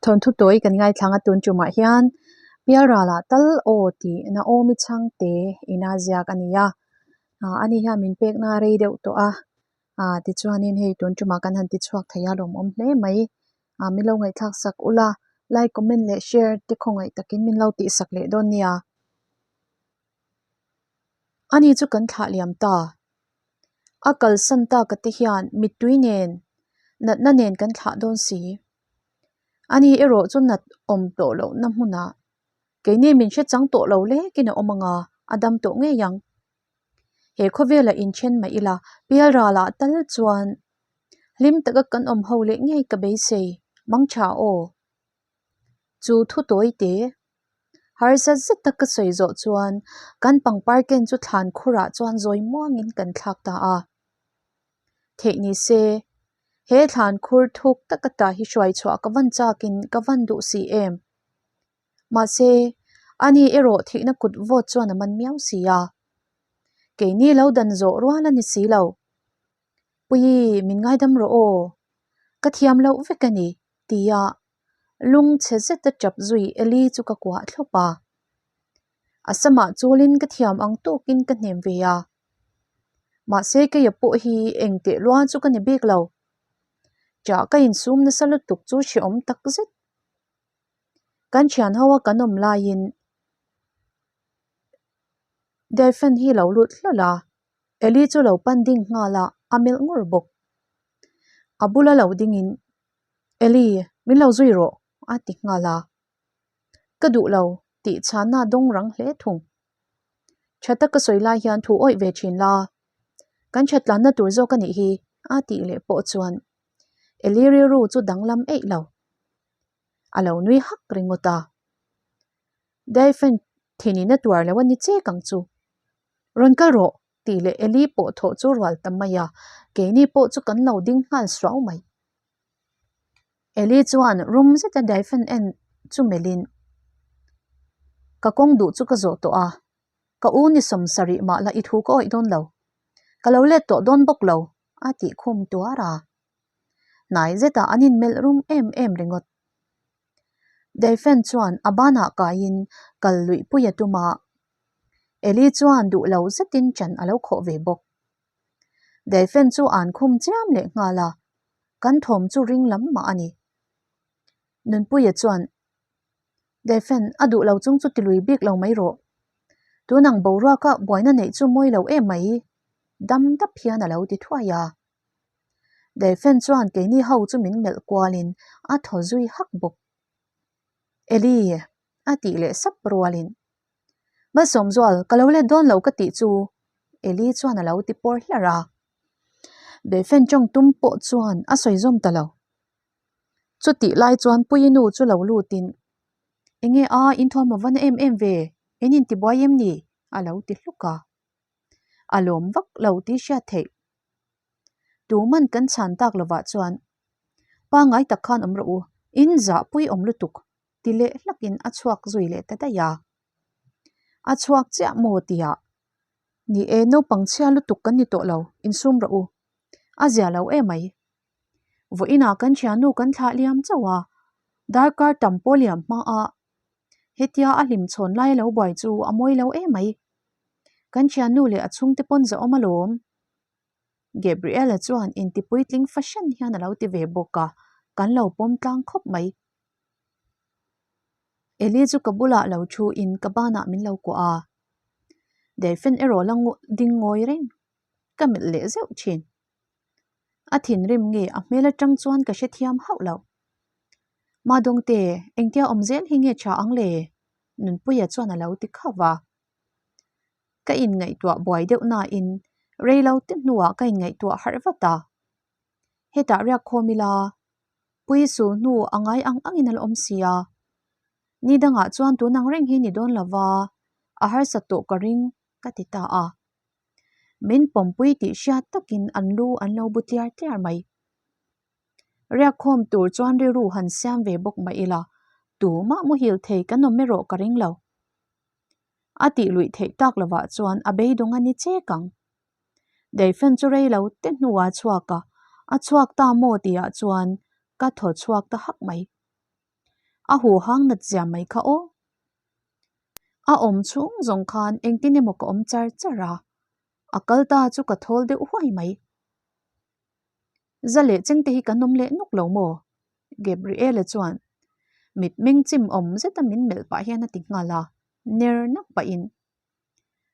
Thawnthu tawi kan ngaithlang a tun tumah hian Pialralah tal aw tih Naomi Chhangte ina ziak a ni a, ani hian min pekna rei deuh tawh a, tichuanin hei tun tumah kan han ti chhuak thei a lawmawm hle mai. Min lo ngaihthlak sak ula, like, comment leh share te khawngaih takin min lo tihsak leh dawn nia. Ani chu kan thlah liam ta. A kalsan taka te hian mittui nen, natna nen kan thlah dawn si. Ani erawh chu nat awm tawh lohna hmunah keini min hre chang tawh lo lekin a awm anga a dam tawh ngei ang. He khawvela inthen mah ila pialralah tal chuan hlim taka kan awm ho leh ngei ka beisei mang tha aw. Chu thu tawi te harsa zet tak ka sawi zawh chuan kan pangpar ken chu thlan khurah chuan zawi muangin kan thlak ta a. Theih ni se, he thlan khur thuk tak ata hi hruai chhuah ka van chakin ka van duh si em. Mahse, ani erawh thihna kut vawt chuan a man miau si a. Keini lo dan zawh rual a ni si lo. Puii, min ngaidam rawh aw. Ka thiam loh vek a ni, tia lungchhe zeta tap zui Eli chu ka kuah thlawp a. A samah chulin ka thiam ang tawkin ka hnem ve a. Mahse keia pawh hi eng teh luan chu ka ni bik lo. Ṭah ka insum nasa lutuk chu hrehawm tak zet. Kan thian ho a kan awm laiin Delphin hi lo lut hlawl a. Eli chu lo pan ding nghal a, a melh ngur bawk. A bula lo dingin, Eli, min lo zui rawh, a ti nghal a. Ka duh lo, tih chhanna dawng rang hle thung. Tha taka sawi lai hian thu awih ve thin la, kan that tlanna tur zawk a nih hi, a tih leh pawh chuan Eli rilru chu danglam eih lo. A lo nui hak ringawt a. Daifen thinin a tuar lo a ni chek ang chu. Rawn kal rawh tih leh Eli pawh thawh chu rual ta mai a, keini pawh chu kan lo ding nghal suau mai. Eli chuan rum zeta Daifen en chu melhin, Ka kawng duh chu ka zawh tawh a, ka u ni sawmsarih mah la i thu ka awih dawn lo. Ka lo let tawh dawn bawk lo, a tih khum tuar a. Hnai zetah an inmelh rum em em ringawt. Daifen chuan a banah kaiin kal luih pui a tum a, Eli chuan duh lo zetin ṭan a lo khawh ve bawk. Daifen chu an khum chiam leh nghal a, kan thawm chu ring lam mah a ni. Nunpuia chuan, Daifen, a duh lo chung chu ti lui bik lo mai rawh. Tunang boruaka buaina neih chu mawi lo em mai, dam dap hian a lo ti thuai a. Daifen chuan keini ho chu min melh kualin a thaw zui hak bawk. Eli! a tih leh sap rualin, Malsawmzual, ka lo let dawn lo ka tih chu Eli chuan a lo ti pawr hlarh a. Daifen tawng tum pawh chuan a sawi zawm ta lo. Chutih lai chuan Puii nu chu lo lutin, Enge a, in thuamhnaw va na em em ve, in intibuai em ni? a lo ti hluk a. A lawm vak lo tih hriat theih. Tuman kan chhan tak lovah chuan pangngai tak khan awm rawh u, in zahpui awm lutuk ti leh hlakin a chhuak zui leh ta daih a. A chhuak chiah maw tihah, Ni e, naupang chhia lutuk kan ni tawh lo, insum rawh u. A zia lo emai. Vawiinah kan thiannu kan thlah liam chauh a, darkar tam pawh liam hmaah hetia a hlim chhawn lai lo buai chu a mawi lo emai. Kan thiannu leh a chhungte pawn zahawm alawm. Gabriela chuan intipuitling fahran hian a lo ti ve bawk a, kan lo pawm tlang khawp mai. Eli chu ka bulah lo thu in ka banah min lo kuah a, Delphin erawh la ding ngawi reng ka melh leh zeuh thin. A thinrim nge a hmel atang chuan ka hrethiam hauh lo. Madawngte, engtia awm zel hi nge tha ang le? Nunpuia chuan a lo ti khauh va. Ka inngaihtuah buai deuh nain rei lo te hnuah ka inngaihtuah harh vat a. Hetah riak khawm ila, Pui sul hnu a ngai ang angin a la awm si a. Ni dangah chuan tun ang reng hi ni dawn lova, a harsat tawh ka ring ka ti ta a. Min pawmpui tih hriat takin an lu an lo bu tliar tliar mai. Riak khawm tur chuan rilru han siam ve bawk mah ila, tumah muhil thei kan awm erawh ka ring lo. A tih luih theih tak lovah chuan a beidawng a ni chek ang. Deifen chu rei lo te hnuah a chhuak a, a chhuak ta maw tihah chuan ka thaw chhuak ta hak mai. A huhang nat zia mai kha aw. A awm chhung zawng khan engtin emaw ka awm char char a, a kal ta chu ka thawl deuh huai mai. Za leh chengte hi kan awm leh nuk lo maw? Gabriela chuan mitmeng chim awm zeta min melh pah hian a ti nghal a, ner nak pahin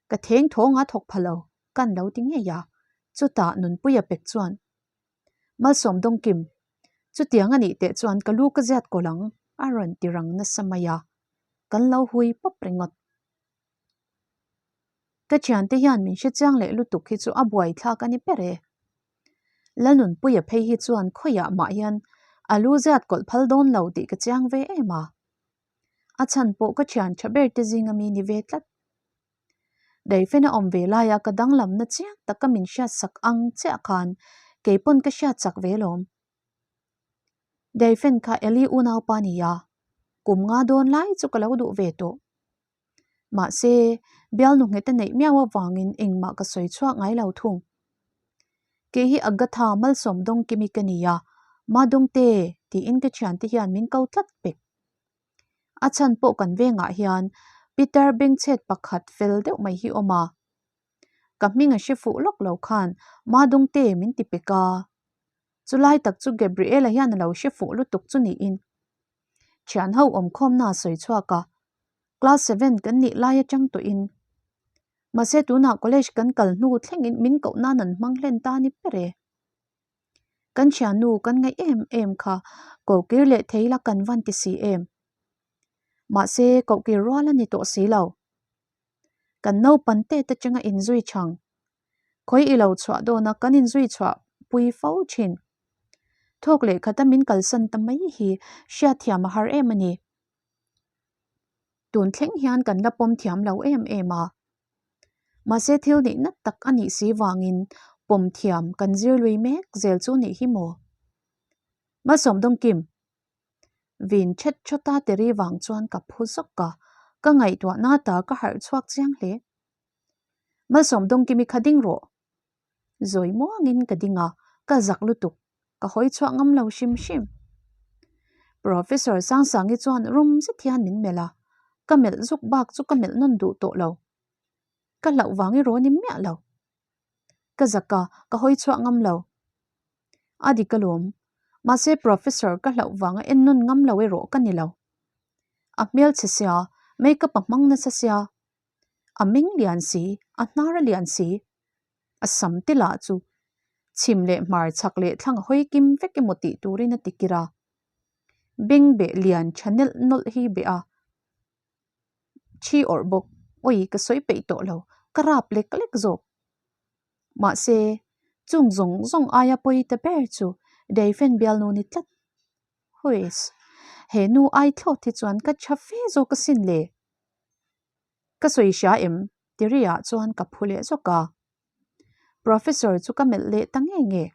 ka theng thawng a thawk pha lo kan lo ti ngei a, chutah Nunpuia pek chuan Malsawm Dawngkim, chutiang a nih teh chuan ka lu ka ziat kawlh ang a rawn ti rang nasa mai a, kan lo hui pawp ringawt. Ka thiante hian min hre chiang leh lutuk hi chu a buaithlak a ni ber e. Lalnunpuia phei hi chuan khawiah mah hian a lu ziat kawlh phal dawn lo tih ka chiang ve em a. A chhan pawh ka thian tha ber te zinga mi ni ve tlat. Daifena awm ve laia ka danglamna chiang taka min hriatsak ang chiah khan kei pawn ka hriatsak ve lawm. Daifen kha Eli unaupa nia, kum nga dawn lai chu ka lo duh ve tawh. Mahse, bialnu nghet a neih miau avangin engmah ka sawi chhuak ngai lo thung. Kei hi Agatha Malsawm Dawngkimi ka ni a, Madawngte tiin ka thiante hian min ko tlat pek. A chhan pawh kan vengah hian Peter bengchhet pakhat fel deuh mai hi awm a. Ka hming a hre fuh lawk lo khan Madawngte min ti pek a. Chulai tak chu Gabriela hian a lo hre fuh lutuk chu niin. Thianho awmkhawmna a sawi chhuak a, class seven kan nih lai atang tawhin. Mahse tunah college kan kal hnu thlengin min koh nan an hmang hlen ta ni ber e. Kan thiannu kan ngaih em em kha kohkir leh thei la kan van ti si em. Mahse kohkir rual a ni tawh si lo. Kan naupan tet atanga inzui chhang. Khawi i lo chhuah dawn a kan inzui chhuah pui fo thin. Thawk leh khata min kalsan ta mai hi hriatthiam a har em a ni. Tun thleng hian kan la pawm thiam lo em em a. Mahse thil nihna tak a nih si vangin pawm thiam kan zir lui mek zel chu nih hi maw? Malsawm Dawngkim, Vin thet thawta teri vang chuan ka phu zawk a, ka ngaihtuahna ta ka harh chhuak chiang hle. Malsawm Dawngkimi kha ding rawh. Zawi muangin ka ding a, ka zak lutuk, ka hawi chhuak ngam lo hrim hrim. Professor Sangsangi chuan rum zet hian min melh a, ka melh zuk bak chu ka melh nawn duh tawh lo. Ka hlauh vang erawh ni miah lo. Ka zak a, ka hawi chhuak ngam lo. A dik alawm, mahse Professor ka hlauh vanga en nawn ngam lo erawh ka ni lo. A hmelchhe sia, makeup a hmang nasa sia, A meng lian si, a hnar a lian si. A sam te lah chu chhim leh hmar chhak leh thlang a hawi kim vek emaw tih turin a ti kir a. Beng beh lian tha nelh nawlh hi beh a. Thi awrh bawk, awi ka sawi peih tawh lo, ka rap lek lek zawk. Mahse, chung zawng zawng aia pawi ta ber chu Deifen bialnu ni tlat. Huiss, he nu ai thlawt hi chuan ka tha fe zawk asin le. Ka sawi hria em? Tiriah chuan ka phu leh zawk a. Professor chu ka melh leh ta nge nge.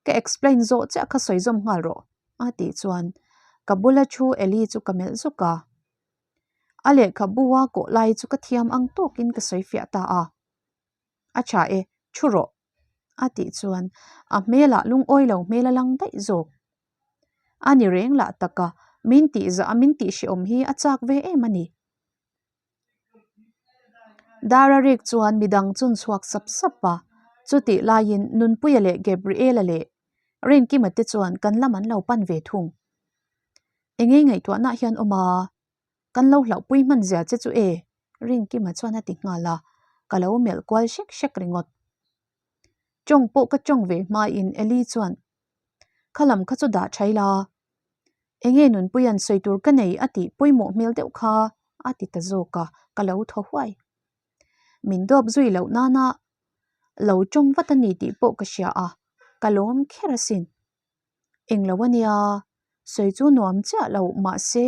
Ka explain zawh chiah kha sawi zawm nghal rawh a tih chuan ka bula thu Ellie chu ka melh zawk a. A lehkhabu a kawh lai chu ka thiam ang tawkin ka sawi fiah ta a. A tha e, thu rawh a tih chuan a hmelah lungawi lo hmel a lang daih zawk. A ni reng lah tak a, min tih zah a min tih hrehawm hi a chak ve em a ni. Dara rik chuan midang chun chhuak sap sap a, chutih laiin Nunpuia leh Gabriela leh Rinkima te chuan kan lam an lo pan ve thung. Eng nge ngaihtuahna hian awm a? Kan lo hlauhpui hman zia che chu e, Rinkima chuan a ti nghal a, ka lo melh kual hrek hrek ringawt. Tawng pawh ka tawng ve hmain Eli chuan, Kha lam kha chu dah tha ila, enge Nunpuia'n sawi tur ka nei a tih pawimawh hmel deuh kha a ti ta zawk a, ka lo thaw huai. Min dawp zui loh nana lo tawng vat a ni tih pawh ka hria a, ka lawm kher asin. Englo a nia, sawi chu nuam chiah lo mahse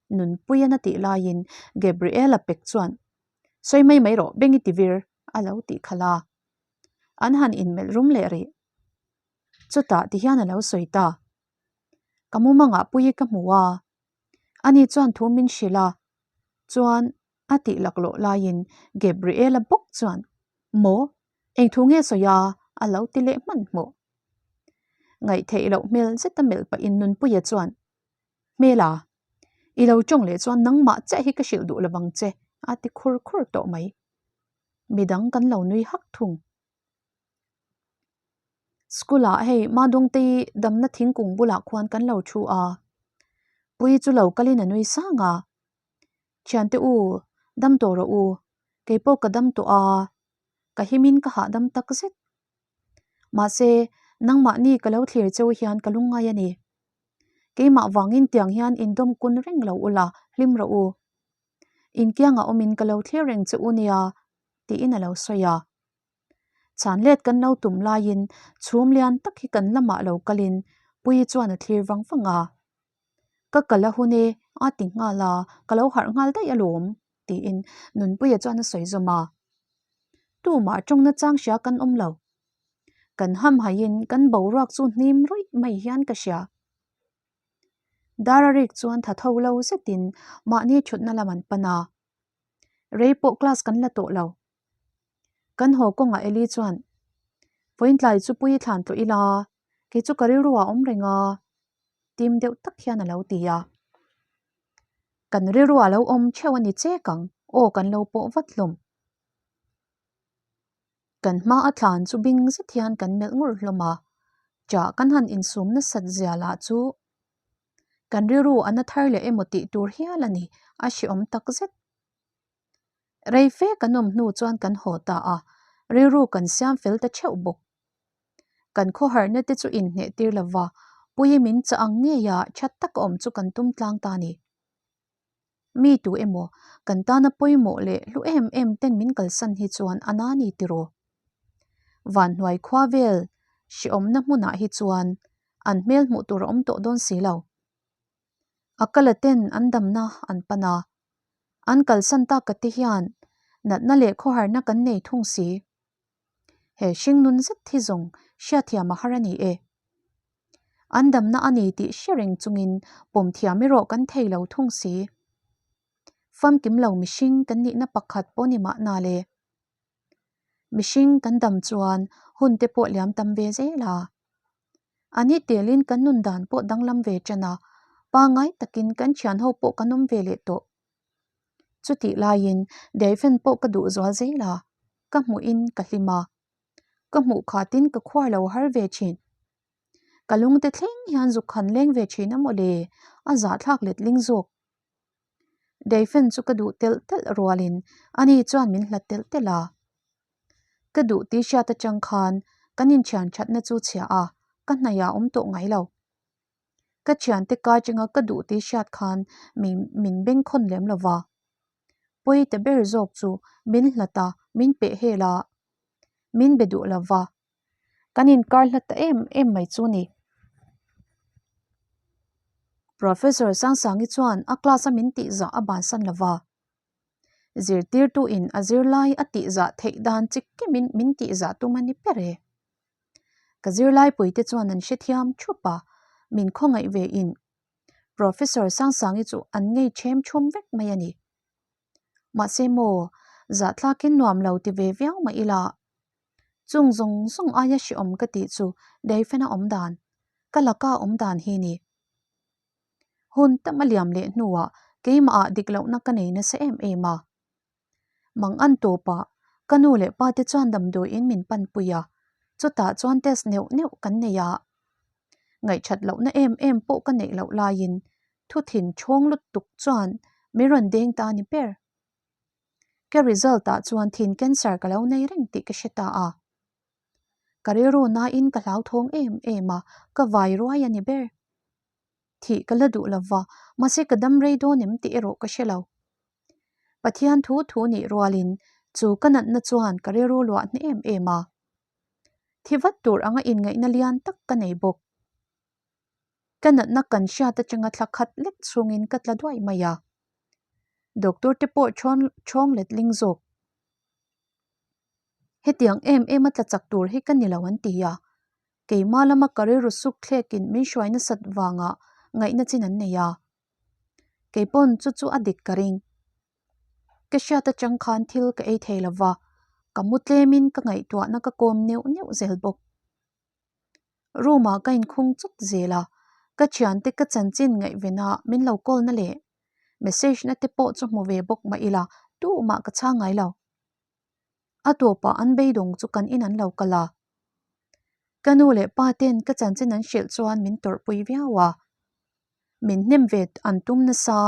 Nunpuia'n a tih laiin Gabriela pek chuan, Sawi mai mai rawh, beng i ti vir a lo tih khalh a. An han inmelh rum leh rih. Chutah ti hian a lo sawi ta. Ka mumangah Puii ka hmu a, ani chuan thu min hrilh a, chuan a tih laklawh laiin Gabriela bawk chuan, Maw, eng thu nge sawi a? a lo ti leh hmanhmawh. Ngaihtheih loh hmel zeta melh pahin Nunpuia chuan. Hmela, i lo tawng leh chuan nangmah chiah hi ka hrilh duh lovang che, a ti khur khur tawh mai. Midang kan lo nui hak thung. School ah hei Madawngtei damna thingkung bulah khuan kan lo thu a, Puii chu lo kalin a nui sang a. Thiante u, dam tawh rawh u, kei pawh ka dam tawh a, ka himin ka hahdam tak zet. Mahse, nangmahni ka lo thlir cheu hian ka lungngai a ni. Keimah vangin tiang hian indawm kun reng lo ula, hlim rawh u. Inkiangah awmin ka lo thlir reng che u nia, tiin a lo sawi a. Chhan let kan lo tum laiin chhum lian tak hi kan lamah lo kalin Puii chuan a thlir vang vang a. Ka kal a hun e, a ti nghal a, ka lo harh nghal daih alawm, tiin Nunpuia chuan a sawi zawm a. Tumah tawngna chang hria kan awm lo. Kan hamhaiin kan boruak chu hnim ruih mai hian ka hria. Dararik chuan tha tho lo zetin mahni thutna lam an pan a. Rei pawh class kan la tawh lo. Kan haw kawngah Eli chuan, Vawiintlai chu pui thlan tawh ila, kei chu ka rilru ah awm reng a, tim deuh tak hian a lo ti a. Kan rilru ah lo awm theuh a ni chek ang, aw kan lo pawh vat hlawm. Kan hma a thlan chu bing zet hian kan melh ngur hlawm a, chah kan han insum nasat zia lah chu kan rilru a na thar leh emaw tih tur hial a ni, a hrehawm tak zet. Rei fe kan awm hnu chuan kan haw ta a, rilru kan siam fel ta theuh bawk. Kan khawharna te chu inhneh tir lova, Puii min chah ang ngei a that taka awm chu kan tum tlang ta a ni. Mi tu emaw, kan tana pawimawh leh hlu em em ten min kalsan hi chuan a na ni tiraw? Vanhnuai khua vel hrehawmna hmunah hi chuan an hmel hmuh tur a awm tawh dawn si lo. A kala ten an damna an pan a, an kalsan tak ka te hian natna leh khawharna kan nei thung si. He hringnun zet hi zawng hriatthiam a har a ni e. An damna a ni tih hre reng chungin pawm thiam erawh kan thei lo thung si. Famkim lo mihring kan nihna pakhat pawh ni mahna le. Mihring kan dam chuan hun te pawh liam tam ve zel a. A ni telin kan nun dan pawh danglam ve ṭan a, pangngai takin kan thian ho pawh kan awm ve leh tawh. Chutih laiin Daifen pawh ka duh zual zel a, ka hmuhin ka hlim a. Ka hmuh khatin ka khuar lo har ve thin. Ka lungte thleng hian zuk han leng ve thin a mawle, a zahthlak letling zawk. Daifen chu ka duh telh telh rualin ani chuan min hlat telh telh a. Ka duh tih hriat atang khan kan inthian thatna chu chhia a, ka hnaihah awm tawh ngai lo. Ka thiante kai changa ka duh tih hriat khan mi min bengkhawn lem lo va. Pawi ta ber zawk chu min hlat a, min peh hel a, min be duh lo va. Kan inkar hlat ta em em mai chu ni. Professor Sangsangi chuan a class a min tihzah a bansan lo va. Zirtirtuin a zirlai a tihzah theih dan chi kimin min tihzah tum a ni ber e. Ka zirlaipuite chuan an hrethiam thup a, min khawngaih ve in Professor Sangsangi chu an ngei ṭhem ṭhum vek mai a ni. Mahse maw, zahthlakin nuam lo ti ve viau mah ila, chung zawng zawng aia hrehawm ka tih chu Daifena awm dan, ka laka awm dan hi ni. Hun tam a liam leh hnuah keimahah dik lohna ka nei nasa em em a. Mang an tawpah ka nu leh pa te chuan damdawiin min panpui a, chutah chuan test neuh neuh kan nei a. Ngaihthat lohna em em pawh ka neih loh laiin thu thin chhawng lutuk chuan min rawn deng ta ni ber. Ka result ah chuan thin cancer ka lo nei reng tih ka hre ta a. Ka rilru nain ka hlauthawng em em a, ka vai ruai a ni ber. Thih ka la duh lo va, mahse ka dam rei dawn em tih erawh ka hre lo. Pathian thu thu nih rualin chu ka natna chuan ka rilru luah hne em em a. Thi vat tur anga inngaihna lian tak ka nei bawk. Ka natna kan hriat atanga thla khat lek chhungin ka tla duai mai a. Doctor te pawh chhawng letling zawk. Hetiang em em a tla chak tur hi ka ni lo an ti a, keimah lama ka rilru suk thlekin min hruai nasat vangah ngaihna chin an nei a. Keipawn chu chu a dik ka ring. Ka hriat atang khan thil ka ei thei lova, ka mu tlemin ka ngaihtuahna ka kawm neuh neuh zel bawk. Room ah ka inkhung chawt zel a, Ka thiante ka chanchin ngaihvena min lo call na leh message na te pawh chu hmu ve bawk mah ila tumah ka chhang ngai lo. A tawpah an beidawng chu kan in an lo kal a. Ka nu leh pa ten ka chanchin an hrilh chuan min tawrhpui viau a. Min hnem ve an tum nasa.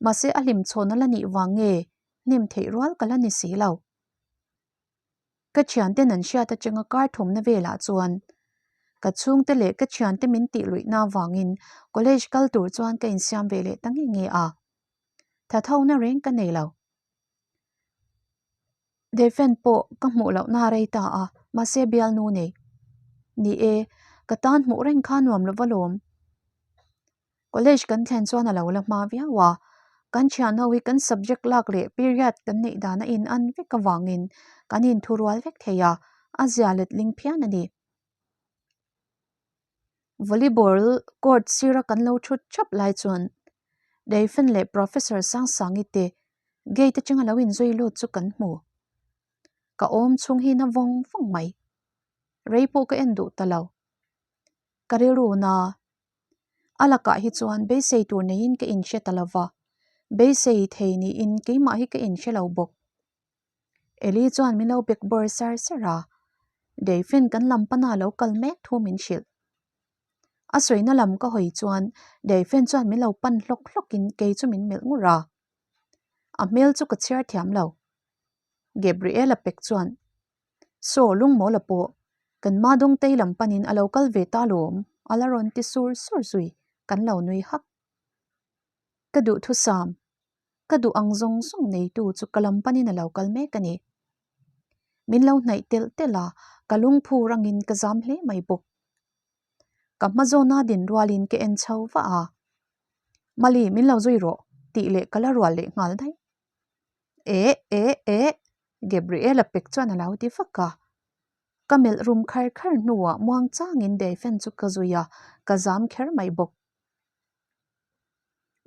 Mahse a hlimchhawn a la nih vang nge hnem theih rual ka la ni si lo. Ka thianten an hriat atanga kar thawmna velah chuan ka chhungte leh ka thiante min tih luihna avangin college kal tur chuan ka insiam ve leh ta nge nge a. Thathona reng ka nei lo. Defen pawh ka hmuh lohna a rei ta a, mahse bialnu nei. Ni e, ka tan hmuh reng kha nuam lova lawm. College kan thlen chuan a lo la hma viau a, kan thian ho hi kan subject lak leh period kan neih dan a in an vek avangin kan inthurual vek thei a, a zia letling phian a ni. Volleyball court sira kan lo thut thap lai chuan Deifen leh Professor Sangsangi te gate atanga lo inzui lut chu kan hmu. Ka awm chhung hi na vawng vawng mai. Rei pawh ka en duh ta lo. Ka rilru na A lakah hi chuan beisei tur neiin ka inhre ta lo va, beisei thei niin keimah hi ka inhre lo bawk. Eli chuan min lo bek bawr sar sar a, Deifen kan lam pana lo kal mek thu min hrilh. A sawina lam ka hawi chuan Deifen chuan min lo pan hlawk hlawkin kei chu min melh ngur a. A hmel chu ka chhiar thiam lo. Gabriela pek chuan Saw lungmawla pawh kan ma dawngtei lam panin a lo kal ve ta lawm, a la rawn ti sur sur zui, kan lo nui hak. Ka duhthusam, ka duh ang zawng zawng neitu chu ka lam panin a lo kal mek a ni. Min lo hnaih telh telh a, ka lungphu rangin ka zam hle mai bawk. Ka hma zawna din rualin ka en chho vah a, Mali, min lo zui rawh, tih leh ka la rual leh nghal daih. Eh eh eh Gabriela pek chuan a lo ti vak a. Ka melh rum khar khar hnuah muang changin Deifen chu ka zui a, ka zam kher mai bawk.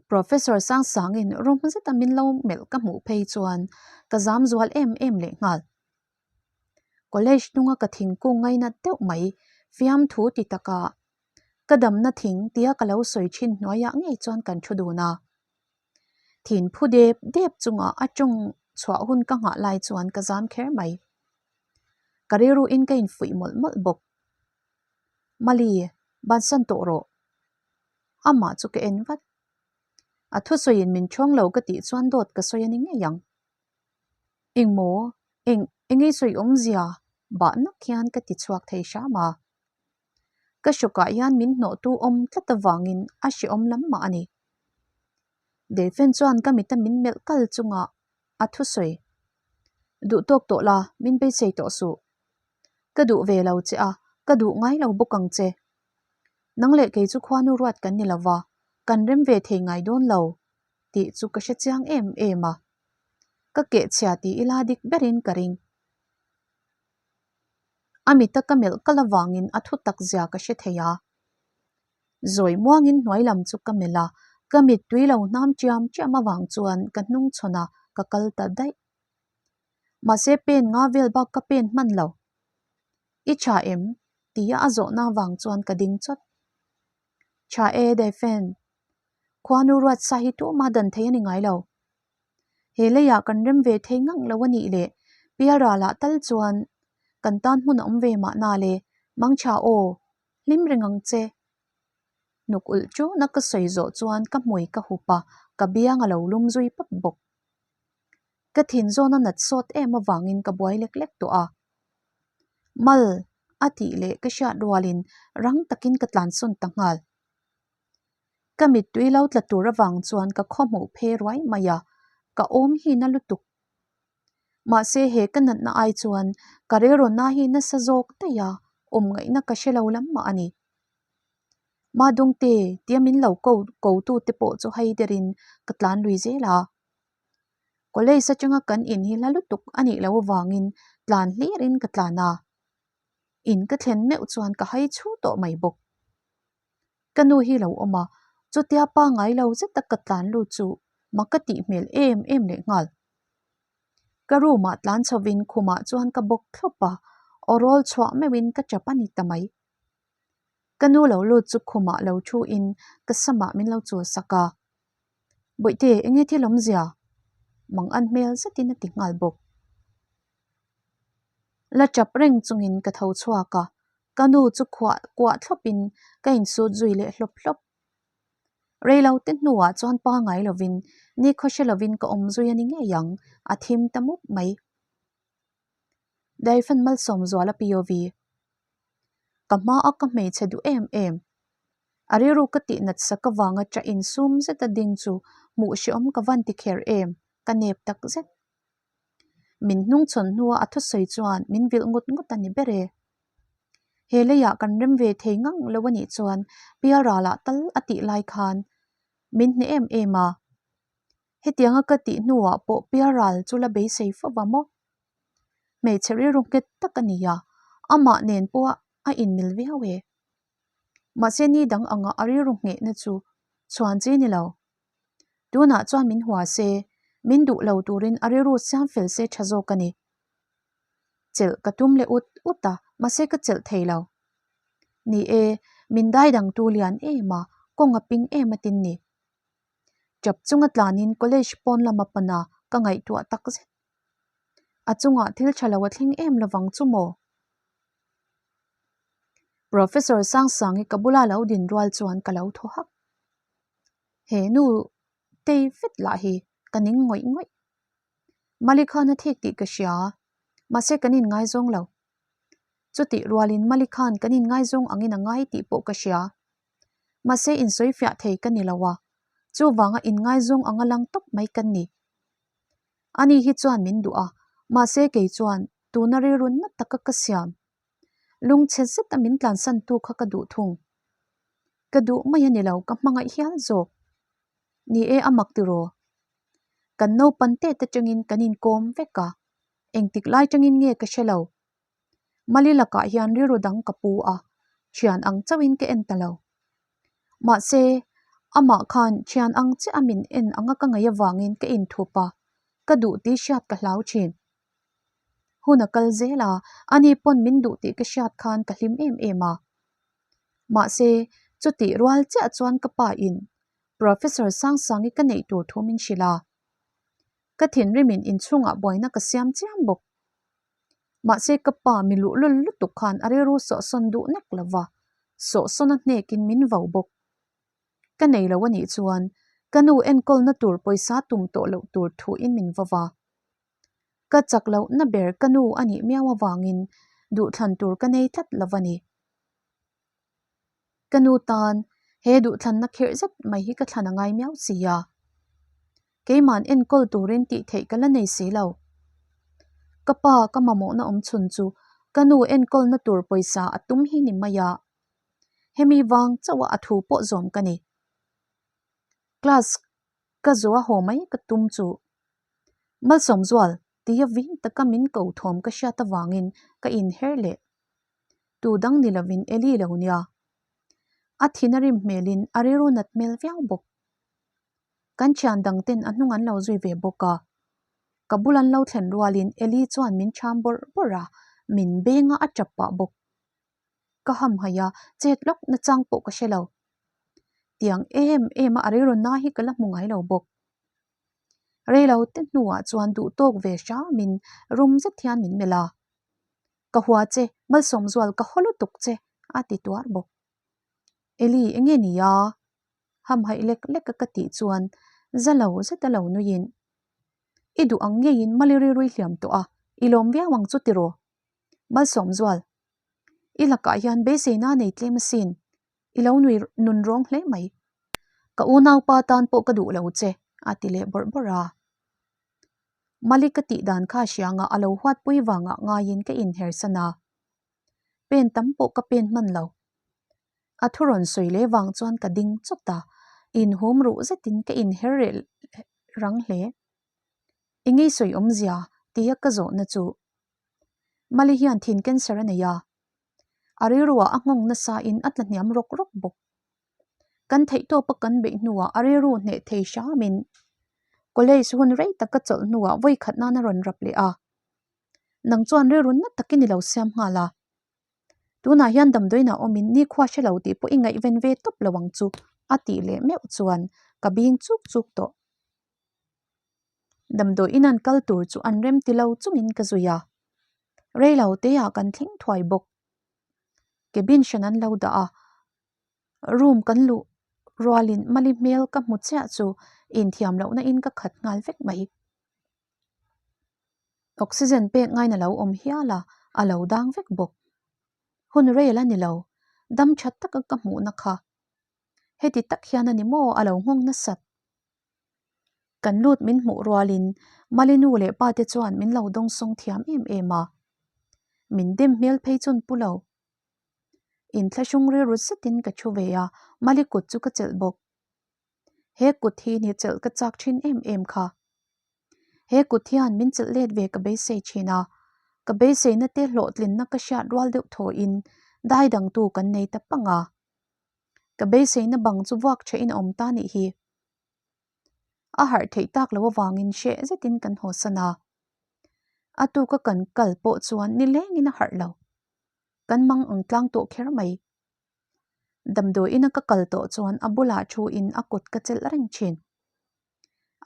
Professor Sangsangin rum zeta min lo melh ka hmuh phei chuan ka zam zual em em leh nghal. College hnunga ka thingkung ngainat deuh mai fiamthu ti takah ka damna thing tia ka lo sawi thin hnuaiah ngei chuan kan thu dun a. Thin phu dep dep chungah a tawng chhuah hun ka nghah lai chuan ka zam kher mai. Ka rilruin ka infuih mawlh mawlh bawk. Mali, bansan tawh rawh. Amah chu ka en vat. A thusawiin min thawng lo ka tih chuan dawt ka sawi a ni ngei ang. Engmaw, eng engei sawi awmzia bah nak hian ka ti chhuak thei hram a. Ka hrawkah hian min hnawhtu awm tlat avangin a hrehawm lam mah a ni. Delphin chuan ka mita min melh kal chungah a thusawi. Duh tawk tawh la, min beisei tawh suh. Ka duh ve lo che a, ka duh ngai lo bawk ang che. Nang leh kei chu khuanu ruat kan ni lova, kan rem ve thei ngai dawn lo tih chu ka hre chiang em em a. Ka kehchhia ti ila dik berin ka ring. A mita ka melh kal avangin a thu tak zia ka hre thei a. Zawi muangin hnuai lam chu ka melh a, ka mittui lo hnam chiam chiam avang chuan ka hnung chhawn a, ka kal ta daih. Mahse pen nga vel bak ka pen hman lo. I tha em? tia a zawhna avang chuan ka ding chawt. Tha e, Daifen. Khuanu ruatsa hi tumah dan thei a ni ngai lo. He leiah kan rem ve thei ngang lo a nih leh Pialralah tal chuan kan tan hmun a awm ve mahna le, Mangtha aw, hlim reng ang che. Hnuk ulh tuna ka sawi zawh chuan ka hmui ka hup a, ka biang a lo lum zui pap bawk. Ka thin zawn a nat sawt em avangin ka buai lek lek tawh a. Mal a tih leh ka hriat rualin rang takin ka tlansawn ta nghal. Ka mittui lo tla tur avang chuan ka khawhmuh phe ruai mai a, ka awm hi na lutuk. Mahse he ka natna ai chuan ka rilrawnna hi nasa zawk daih a, awm ngaihna ka hre lo lam mah a ni. Madungte tia min lo ko ko tute pawh chu hai derin ka tlan lui zel a. College atanga kan in hi hla lutuk a nih loh avangin tlan hlirin ka tlan a. In ka thlen meuh chuan ka hai chhu tawh mai bawk. Ka nu hi lo awm a, chutia pa ngai lo zeta ka tlan lut chu mak ka tih hmel em em leh nghal. Ka room ah tlan chhovin khumah chuan ka bawk thlawp a, aw rawl chhuah meuhin ka tap a ni ta mai. Ka nu lo lut chu khumah lo thu in ka samah min lo chul sak a. Bawihte, enge thil awmzia? Mang an hmel zetin a ti nghal bawk. La tap reng chungin ka tho chhuak a, ka nu chu khuah kuah thlawpin ka insut zui leh hlawp hlawp. Reilote hnuah chuan pangai lovin nikhaw hre lovin ka awm zui a ni ngei ang, a thim ta mup mai. Daifan Malsawmzuala POV. Ka hma a ka hmeichhe duh em em. A rilru ka tih nat sak avanga ṭah insum zeta ding chu hmuh hreawm ka van ti kher em, ka nep tak zet. Min hnungchhawn hnua a thusawi chuan min vilh ngut ngut a ni ber e. He leiah kan rem ve thei ngang lo a nih chuan Pialralah tal a tih lai khan min hneh em em a. Hetianga ka tih hnuah pawh Pialral chu la beisei fo va maw? Hmeichhe rilru nghet tak a ni a, amah nen pawh a inmil viau e. Mahse ni dang anga a rilru nghehna chu chhuan chi ni lo. Tunah chuan min hua se, min duh lo turin a rilru siam fel se tha zawk a ni. Chelh ka tum leh ut ut a, mahse ka chelh thei lo. Ni e, min dai dangtu lian em a, kawng a ping em a tin ni. Tap chunga tlanin college pawn lama pan a, ka ngaihtuah tak zet. A chungah thil tha lo a thleng em lovang chu maw? Professor Sangsangi ka bula lo din rual chuan ka lo thaw hak. He nu tei vet lah hi ka ning ngawih ngawih. Mali khan a thik tih ka hria, mahse kan inngaizawng lo. Chutih rualin Mali khan kan inngaizawng angin a ngai tih pawh ka hria. Mahse insawi fiah thei ka ni lo a, chuvanga inngaizawng anga lang tawp mai kan ni. Ani hi chuan min duh a, mahse kei chuan tuna rilru na taka ka siam. Lungchhe zeta min tlansantu kha ka duh thung. Ka duh mai a ni lo, ka hmangaih hial zawk. Ni e, a mak tiraw? Kan naupan tet atangin kan inkawm vek a, engtik lai tangin nge ka hre lo. Mali lakah hian rilru dang ka pu a, thian ang chauhin ka en ta lo. Mahse, amah khan thian ang chiah a min en anga ka ngaih avangin ka inthup a, ka duh tih hriat ka hlau thin. Hun a kal zel a, ani pawn min duh tih ka hriat khan ka hlim em em a. Mahse, chutih rual chiah chuan ka pa in Professor Sangsangi ka neih tur thu min hrilh a. Ka thinrimin inchhungah buaina ka siam chiam bawk. Mahse, ka pa mi luhlul lutuk khan a rilru sawhsawn duh nek lo va, sawhsawn a hnekin min vo bawk. Ka nei lo a nih chuan ka nu enkawlna tur pawisa tum tawh loh tur thuin min vo va. Ka chak lohna ber ka nu a nih miau avangin duhthlan tur ka nei tlat lo a ni. Ka nu tan he duhthlanna khirh zet mai hi ka thlan a ngai miau si a. Keima'n enkawl turin tih theih ka la nei si lo. Ka pa ka mamawhna awm chhun chu ka nu enkawlna tur pawisa a tum hi ni mai a. Hemi vang chauh a a thu pawh zawm ka ni. Class ka zawh a haw mai ka tum chu Malsawmzual tia vin taka min ko thawm ka hriat avangin ka inher leh. Tu dang ni lovin Eli lo nia. A thin a rim hmelin a rilru nat hmel viau bawk. Kan thian dang ten a hnung an lo zui ve bawk a. Ka bul an lo thlen rualin Eli chuan min cham bawrh bawrh a, min beng a a tap pah bawk. Ka hamhaih a, chet lawk nachang pawh ka hre lo. Tiang em em a a rilru na hi ka la hmu ngai lo bawk. Reilo te hnuah chuan duh tawk ve hramin rum zet hian min melh a. Ka hua che, Malsawmzual ka haw lutuk che a ti tuar bawk. Eli enge ni a? Hamhaih lek lek a ka tih chuan za lo zet a lo nuiin I duh ang ngeiin Mali rilrui hliam tawh a, i lawm viau ang chu tiraw? Malsawmzual, i lakah hian beiseina nei tlem asin. I lo nui nun rawng hle mai. Ka unaupa tan pawh ka duh lo che, a ti leh bawrh bawrh a. Mali ka tih dan kha hrianga a lo huatpui vangah ngaiin ka inhersan a. Pen tam pawh ka pen hman lo. A thu rawn sawi leh vang chuan ka ding chawt a, inhum ruh zetin ka inher reh rang hle. I ngei sawi awmzia tia ka zawhna chu Mali hian thin cancer a nei a, A rilruah a nghawng nasa in a tla hniam rawk rawk bawk. Kan theih tawp a kan beih hnuah a rilru hneh thei hramin college hun rei tak ka chawlh hnuah vawi khat nan a rawn rap leh a. Nang chuan rilru na takin i lo siam nghal a. Tunah hian damdawiinah awmin nikhua hre lo tih pawh i ngaihven ve tawp lo ang chu a tih leh meuh chuan ka bing chuk chuk tawh. Damdawiin an kal tur chu an rem ti lo chungin ka zui a, rei lo teah kan thleng thuai bawk. Cabin hran an lo dah a, room kan luh rualin Mali hmel ka hmu chiah chu inthiam lohna in ka khat nghal vek mai. Oxygen pek ngain a lo awm hial a, a lo dang vek bawk. Hun rei a la ni lo, dam tha taka ka hmuhna kha. Heti tak hian a ni maw a lo nghawng nasat. Kan lut min hmuh rualin Mali nu leh pa te chuan min lo dawngsawng thiam em em a. Min dem hmel phei chun pu lo. Inthlahrung rilru zetin ka thu ve a, Mali kut chu ka chelh bawk. He kut hi ni chelh ka chak thin em em kha. He kut hian min chelh let ve ka beisei thin a, ka beiseina te hlawhtlinna ka hriat rual deuh thawhin dai dangtu kan nei ta pang a. Ka beiseina bang chu vuak thehin a awm ta nih hi. A harh theih tak lo avangin hreh zetin kan haw san a. A tuka kan kal pawh chuan nilengin a harh lo. Kan mang ang tlang tawh kher mai. Damdawiina ka kal tawh chuan a bulah thuin a kut ka chelh reng thin.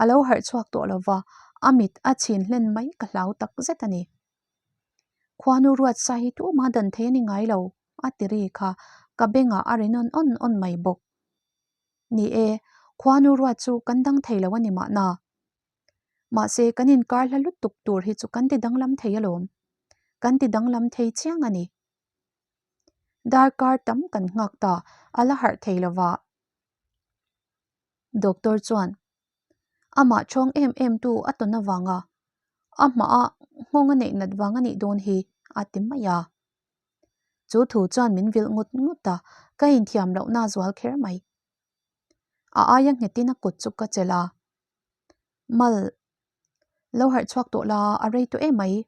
A lo harh chhuak tawh lova, a mit a chhin hlen mai ka hlau tak zet a ni. Khuanu ruatsa hi tumah dan thei a ni ngai lo, a ti ri kha ka bengah a ri nawn awn awn mai bawk. Ni e, khuanu ruat chu kan dang thei lo a ni mahna. Mahse, kan inkar hla lutuk tur hi chu kan ti danglam thei alawm. Kan ti danglam thei chiang a ni. Darkar tam kan nghak ta, a la harh thei lova. Doctor chuan amah chhawng em em tu a tawn avanga a hmaah nghawng a neih nat vang a nih dawn hi a ti mai a. Chu thu chuan min vilh ngut ngut a, ka inthiam lohna a zual kher mai. A aia nghetin a kut chu ka chelh a, Mal, lo harh chhuak tawh la, a rei tawh em mai.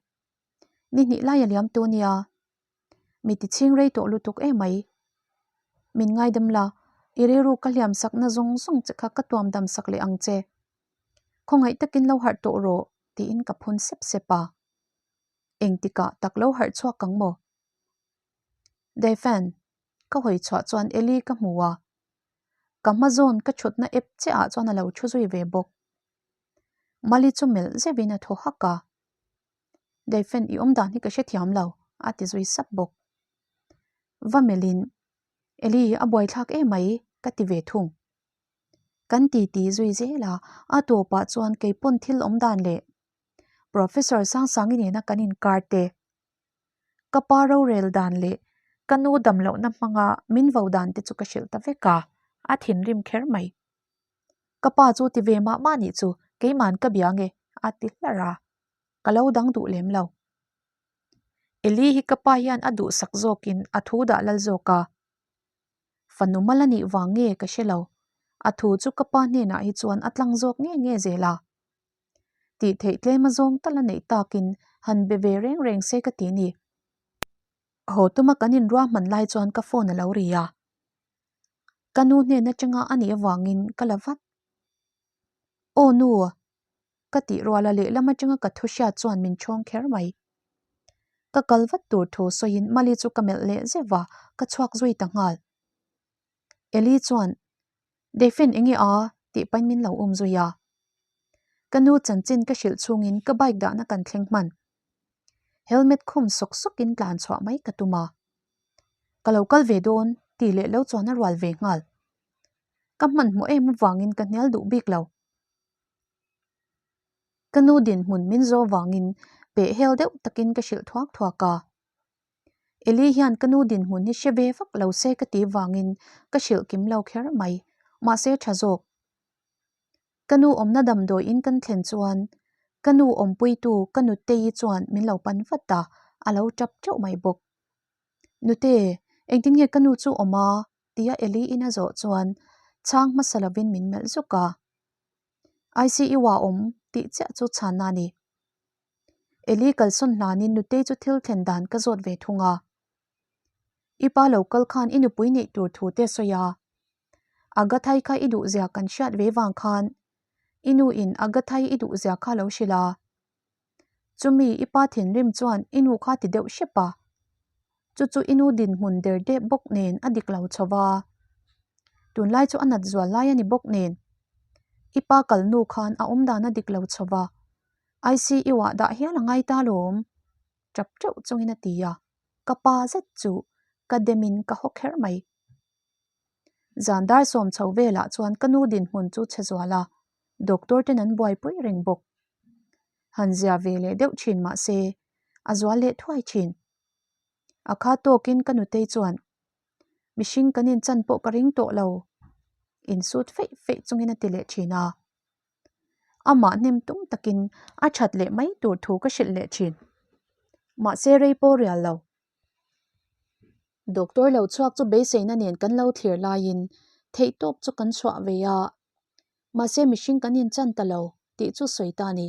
Ni hnih lai a liam tu nia. Mi ti chhing rei tawh lutuk em mai. Min ngaidam la, i rilru ka hliam sakna zawng zawng che kha ka tuam dam sak leh ang che. Khawngaih takin lo harh tawh rawh, tiin ka phun sep sep a. Engtikah tak lo harh chhuak ang maw? Daifen, ka hawi chhuah chuan Eli ka hmu a. Ka hma zawn ka thutna ep chiah ah chuan a lo thu zui ve bawk. Mali chu melh zeuhin a thaw hak a. Daifen i awm dan hi ka hrethiam lo, a ti zui sap bawk. Va melhin, Eli a buaithlak emai, ka ti ve thung. Kan ti ti zui zel a, a tawpah chuan keipawn thil awm dan leh Professor Sangsangi nena kan inkar te, ka pa rorel dan leh ka nu dam lohna hmanga min vo dan te chu ka hrilh ta vek a, a thinrim kher mai. Ka pa chu ti ve mah mah nih chu keiman ka bia nge a ti hlar a, ka lo dang duh lem lo. Eli hi ka pa hian a duhsak zawkin a thu dah lal zawk a, fanu mal a nih vang nge ka hre lo, a thu chu ka pa hnenah hi chuan a tlang zawk nge nge zel a. Tih theih tlem a zawng tal a neih takin han be ve reng reng se ka ti ni. Haw tuma kan inruahman lai chuan ka phone a lo ri a. Ka nu hnen atanga a nih avangin ka la vat. Aw nu! Ka tih ruala lehlam atanga ka thu hriat chuan min chhawng kher mai. Ka kal vat tur thu sawiin Mali chu ka melh leh zeuh a, ka chhuak zui ta nghal. Eli chuan, Deifen enge a? tih pain min lo um zui a. Ka nu chanchin ka hrilh chhungin ka bike dahna kan thleng hman. Helmet khum sawk sawkin tlan chhuah mai ka tum a. Ka lo kal ve dawn tih leh lo chuan a rual ve nghal. Ka hmanhmawh em avangin ka hnial duh bik lo. Ka nu dinhmun min zawh vangin peh hel deuh takin ka hrilh thuak thuak a. Eli hian ka nu dinhmun hi hre ve vak lo se ka ti vangin ka hrilh kim lo kher mai, mahse tha zawk. Ka nu awmna damdawiin kan thlen chuan ka nu awmpuitu ka nutei chuan min lo pan vat a, a lo tap teuh mai bawk. Nute, engtin nge ka nu chu awm a? tia Eli in a zawh chuan chhang hmasa lovin min melh zuk a. ICU ah awm tih chiah chu chhanna a ni. Eli kalsawn hlanin nutei chu thil thlen dan ka zawt ve thung a. I pa lo kal khan i nupui neih tur thu te sawi a. Agathai kha i duhzia kan hriat ve vang khan i nu in Agathai i duhzia kha lo hrilh a. Chumi i pa thinrim chuan i nu kha ti deuh hrep a. Chu chu i nu dinhmun der dep bawk nen a dik lo chho va. Tunlai chu a nat zual lai a ni bawk nen. I pa kal nu khan a awm dan a dik lo chho va. ICU ah dah hial a ngai ta lawm. Tap teuh chungin a ti a. Ka pa zet chu ka demin ka haw kher mai. Zan dar sawm chho velah chuan ka nu dinhmun chu chhe zual a, doctor ten an buaipui reng bawk. Han zia ve leh deuh thin mah se, a zual leh thuai thin. A kha tawkin ka nutei chuan, Mihring kan inchan pawh ka ring tawh lo, insut feih feih chungin a ti leh thin a. Amah hnem tum takin a that leh mai tur thu ka hrilh leh thin. Mahse rei pawh rial lo. Doctor lo chhuak chu beiseina nen kan lo thlir laiin theihtawp chu kan chhuah ve a, mahse mihring kan inchan ta lo tih chu sawi ta a ni.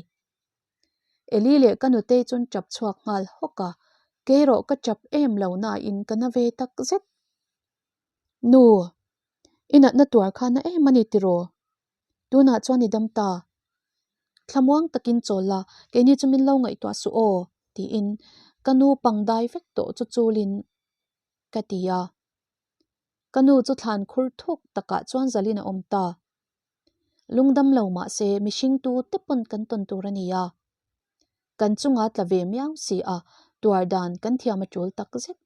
Eli leh ka nutei chuan tap chhuak nghal hawk a, kei erawh ka tap em lo nain ka na ve tak zet. Nu, i natna tuar kha na em a ni tiraw? Tunah chuan i dam ta. Thlamuang takin chawl la, keini chu min lo ngaihtuah suh aw, tiin ka nu pang dai vek tawh chu chulin ka ti a. Ka nu chu thlan khur thuk takah chuan zalin a awm ta. Lungdam lo mah se mihring tu te pawn kan tawn tur a ni a. Kan chunga tla ve miau si a, tuar dan kan thiam a tul tak zet.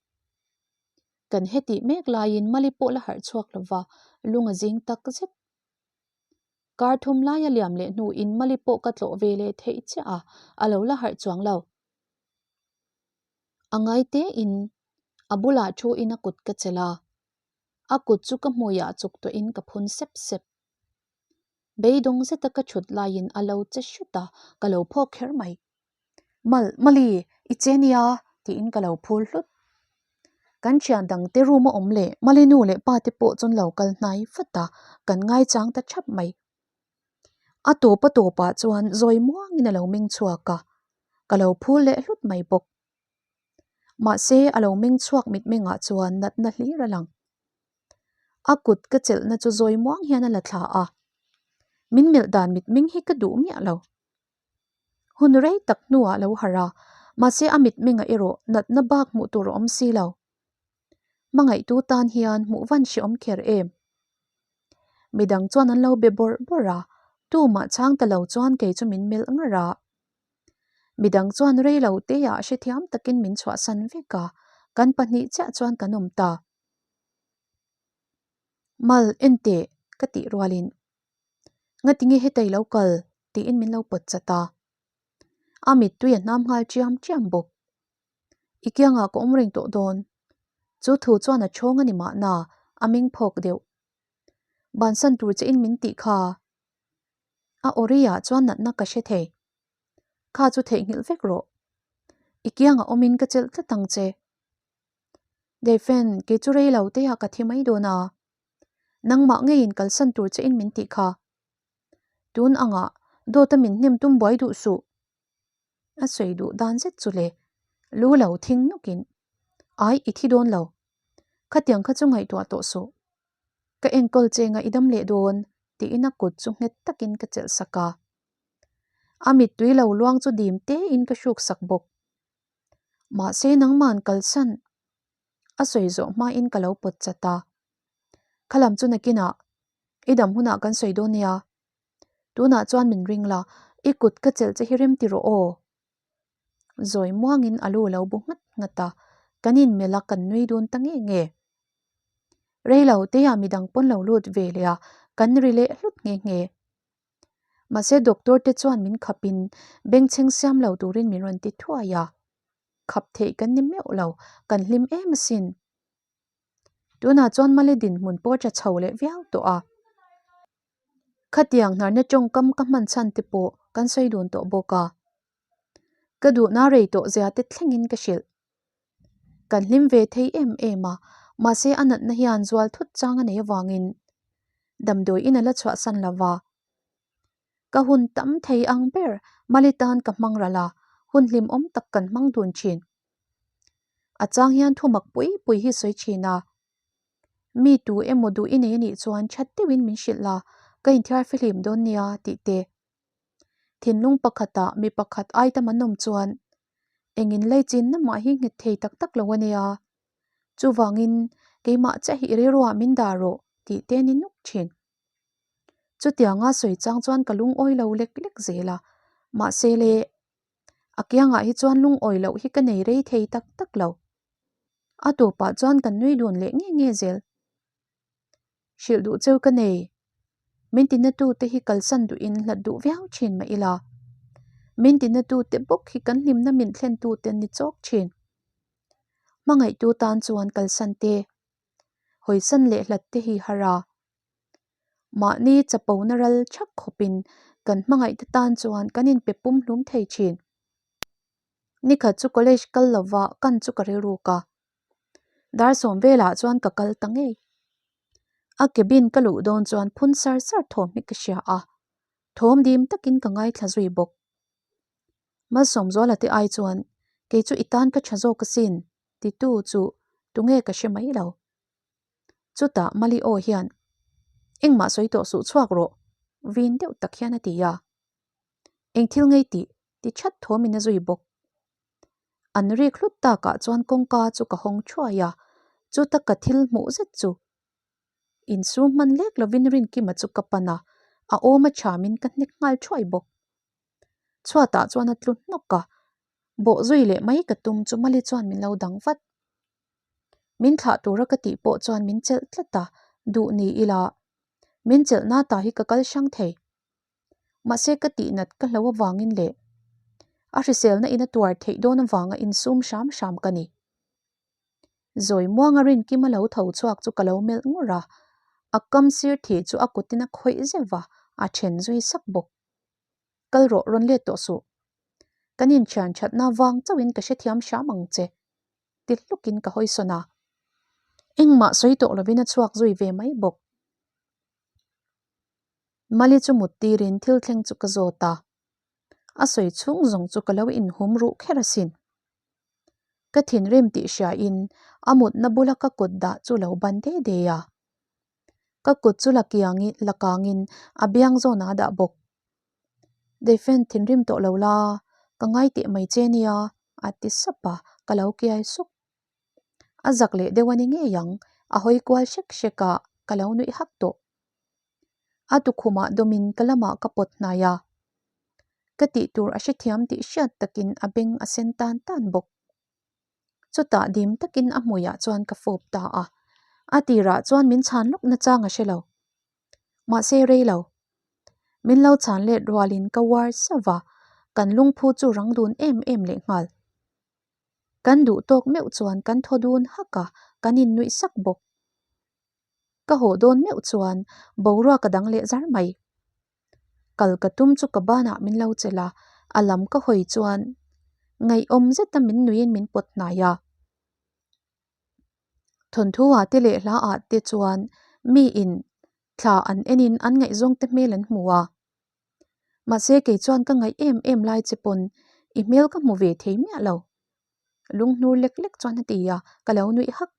Kan hetih mek laiin Mali pawh la harh chhuak lo va, lung a zing tak zet. Kar thum laia liam leh hnuin Mali pawh ka tlawh ve leh theih chiah a, a lo la harh chuang lo. A ngai tein a bulah thu in a kut ka chelh a, a kut chu ka hmuiah chuk tawhin ka phun sep sep. Beidawng zeta ka thut laiin a lo che hrut a, ka lo phawk kher mai. Mal, Mali, i che nia, tiin ka lo phul hlut. Kan thian dangte room a awm leh Mali nu leh pa te pawh chuan lo kal hnai vat a, kan ngaichang ta thap mai. A tawp a tawpah chuan zawi muangin a lo meng chhuak a, ka lo phul leh hlut mai bawk. Mahse, a lo meng chhuak mitmengah chuan natna hlir a lang. A kut ka chelhna chu zawi muang hian a la thla a, min melh dan mitmeng hi ka duh miah lo. Hun rei tak hnuah lo harh a, mahse a mitmengah erawh natna bak hmuh tur a awm si lo. Hmangaihtu tan hian hmuh van hreawm kher em? Midang chuan an lo be bawrh bawrh a, tumah chhang ta lo chuan kei chu min melh ngar a. Midang chuan rei lo teah hrethiam takin min chhuahsan vek a, kan pahnih chiah chuan kan awm ta. Mal, en teh, ka tih rualin. Ngatinge hetei lo kal? tiin min lo pawt chat a. A mittui a hnam nghal chiam chiam bawk. I kiangah ka awm reng tawh dawn. Chu thu chuan a chhawng a ni mahna, a meng phawk deuh. Bansan tur che in min tih kha. A awriah chuan natna ka hre thei. Kha chu theihnghilh vek rawh. I kiangah awmin ka chelh tlat ang che. Deifen, kei chu rei lo teah ka thi mai dawn a. Nangmah ngeiin kalsan tur che in min tih kha. Tun angah dawta min hnem tum buai duh suh. A sawi duh dan zet chu le, lu lo thing nawkin, Ai, i thi dawn lo. Khatiang kha chu ngaihtuah tawh suh. Ka enkawl che nga i dam leh dawn, tiin a kut chu nghet takin ka chelh sak a. A mittui lo luang chu dim tein ka hruk sak bawk. Mahse nangman kalsan a sawi zawh hmain ka lo pawt chat a. Khalam chu nakinah i dam hunah kan sawi dawn nia. Tunah chuan min ring la, i kut ka chelh che hi rem ti rawh aw. Zawi muangin a lu lo bu nghat nghat a, kan inmelh a kan nui dun ta nge nge. Rei lo teah midang pawn lo lut ve leh a, kan ri leh hlut nghe nghe. Mahse doctor te chuan min khapin bengchheng siam lo turin min rawn ti thuai a, khap theih kan ni meuh lo, kan hlim em asin. Tunah chuan Mali dinhmun pawh tha chho leh viau tawh a. Khatiang hnarna tawngkam ka hman chhan te pawh kan sawi dun tawh bawk a. Ka duhna rei tawh zia te thlengin ka hrilh. Kan hlim ve thei em em a, mahse a natna hian zual thut chang a nei avangin damdawi in a la chhuahsan lo va. Ka hun tam thei ang ber Mali tan ka hmang ral a, hun hlimawm tak kan hmang dun thin. A chang hian thumak pui pui hi sawi thin a. Mi tu emaw duh i nei a nih chuan that deuhin min hrilh la, ka inthiar fihlim dawn nia tih te. Thinlung pakhatah mi pakhat ai tam an awm chuan engin lei chin na mah hi nghet thei tak tak lo a nia. Chuvangin, keimah chiah hi i rilruah min dah rawh tih te ni nuk thin. Chutianga sawi chang chuan ka lungawi lo lek lek zel a, mahse le, a kiangah hi chuan lungawi loh hi ka nei rei thei tak tak lo. A tawpah chuan kan nui dun leh nge nge zel. Hrilh duh cheu ka nei. Min tina tute hi kalsan duhin hlat duh viau thin mah ila. Min tina tute bawk hi kan hlimna min thlen tute an ni chawk thin. Hmangaihtu tan chuan kalsan te, hawisan leh hlat te hi har a. Mahni chapona ral thak khawpin kan hmangaihte tan chuan kan inpe pum hlum thei thin. Nikhat chu college kal lova kan chu ka rilruk a. Dar sawm velah chuan ka kal ta ngei. A cabin ka luh dawn chuan phun sar sar thawm hi ka hria a, thawm dim takin ka ngaithla zui bawk. Malsawmzuala te ai chuan kei chu i tan ka tha zawk asin titu chu tunge ka hre mai lo. Chutah Mali aw hian, Engmah sawi tawh suh chhuak rawh, vin deuh tak hian a ti a. Eng thil ngei tih ti that thawmin a zui bawk. An rik hlut takah chuan kawngka chu ka hawng thuai a, chuta ka thil hmuh zet chu insum hman lek lovin Rinkima chu ka pan a, a awm a thamin ka hnek nghal thuai bawk. Chhuatah chuan a tlu hnawk a, bawh zui leh mai ka tum chu Mali chuan min lo dang vat. Min thlah tura ka tih pawh chuan min chelh tlat a, duh ni ila min chelhna ta hi ka kal hrang thei. Mahse ka tihnat ka hlo avangin leh a hriselna in a tuar theih dawn avanga insum hram hram ka ni. Zawi muanga Rinkima lo tho chhuak chu ka lo melh ngur a, a kam sir thih chu a kutin a khawih zeuh va, a then zui sak bawk. Kal rawh rawn let tawh suh. Kan inthian thatna vang chauhin ka hrethiam hram ang che ti hlukin ka hawisawn a. Engmah sawi tawh lovin a chhuak zui ve mai bawk. Mali chu mut tirin thil thleng chu ka zawt a, a sawi chhung zawng chu ka lo inhum ruh kher asin. Ka thinrim tih hriain a mutna bula ka kut dah chu lo ban de de a. Ka kut chu la kiangin la kangin a biang zawnah a dah bawk. Defen thinrim tawh lo la, ka ngai teh mai che nia a ti sap a, ka lo kiai sup. A zak leh deuh a ni ngei ang, a hawi kual hrek hrek a, ka lo nuih hak tawh. A tukhumah dawmin ka lamah ka pawt hnai a, ka tih tur a hrethiam tih hriat takin a beng a sen tan tan bawk. Chutah dim takin a hmuiah chuan ka fawp ta a, a tirah chuan min chhan lawk nachang a hre lo. Mahse rei lo. Min lo chhan let rualin ka uar sauh va, kan lungphu chu rang dun em em lehnghal. Kan duh tawk meuh chuan kan thaw dun hak a, kan innuih sak bawk. Ka haw dawn meuh chuan boruak a dang leh zar mai. Kal ka tum chu ka banah min lo chelh a, a lam ka hawi chuan ngaihawm zeta min nuiin min pawt hnai a. Thawnthu ah te leh hla ah te chuan miin thla an enin an ngaihzawng te hmel an hmu a. Mahse kei chuan ka ngaih em em lai che pawn i hmel ka hmu ve thei miah lo. Lunghnur lek lek chuan a ti a, ka lo nuih hak.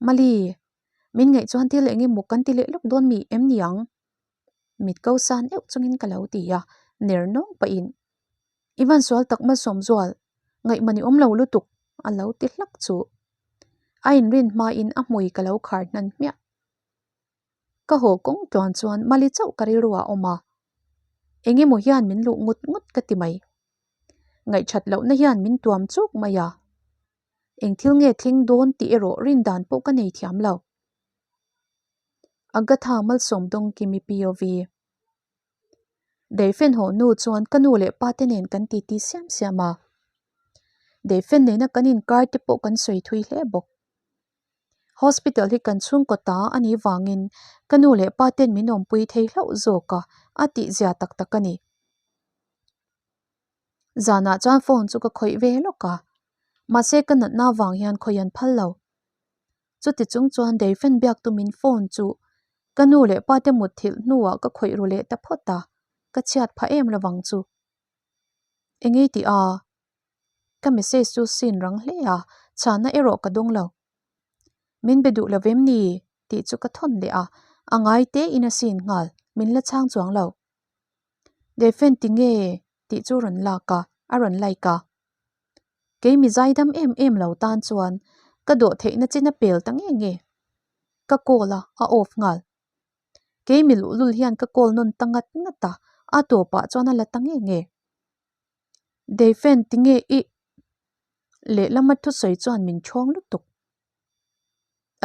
Mali, min ngaih chuan thil eng emaw kan ti leh lawk dawn mi em ni ang? Mit ko san euh chungin ka lo ti a, ner nawng pahin, I van sual tak Malsawmzual, ngaihmah ni awm lo lutuk a lo ti hlak chu. A inrin hmain a hmui ka lo khar hnan hmiah. Ka haw kawng tluan chuan Mali chauh ka rilru ah a awm a, eng emaw hian min luh ngut ngut ka ti mai. Ngaihthat lohna hian min tuam chuk mai a, eng thil nge thleng dawn tih erawh rin dan pawh ka nei thiam lo. Agatha Malsawmdawng Kimi POV. Deifen haw nu chuan ka nu leh pa te nen kan titi siam siam a, Deifen nena kan inkar te pawh kan sawi thui hle bawk. Hospital hi kan chhungkaw ta a nih vangin ka nu leh pa ten min awmpui thei hlauh zawk a, a tih zia tak tak a ni. Zanah chuan phone chu ka khawih ve lawk a, mahse ka natna vang hian khawih an phal lo. Chuti chung chuan Deifen biak tumin phone chu ka nu leh pa te mutthilh hnuah ka khawih ru leh ta phawt a, ka chhiat phah em lovang chu. Engei tih a? Ka message chu sin rang hle a, chhanna erawh ka dawng lo. Min be duh lo vem ni? tih chu ka thawn leh a, a ngai te in a sin nghal, min la chhang chuang lo. Defen ti nge? tih chu rawn lak a, a rawn like a. Kei mi zaidam em em lo tan chuan Ka dawh theihna chin a pel ta nge nge. Ka call a, a off nghal. Keimi luhlul hian ka call nawn ta ngat ngat a, a tawpah chuan a la ta nge nge. Deifen tinge i lehlama thusawi chuan min chhawng lutuk.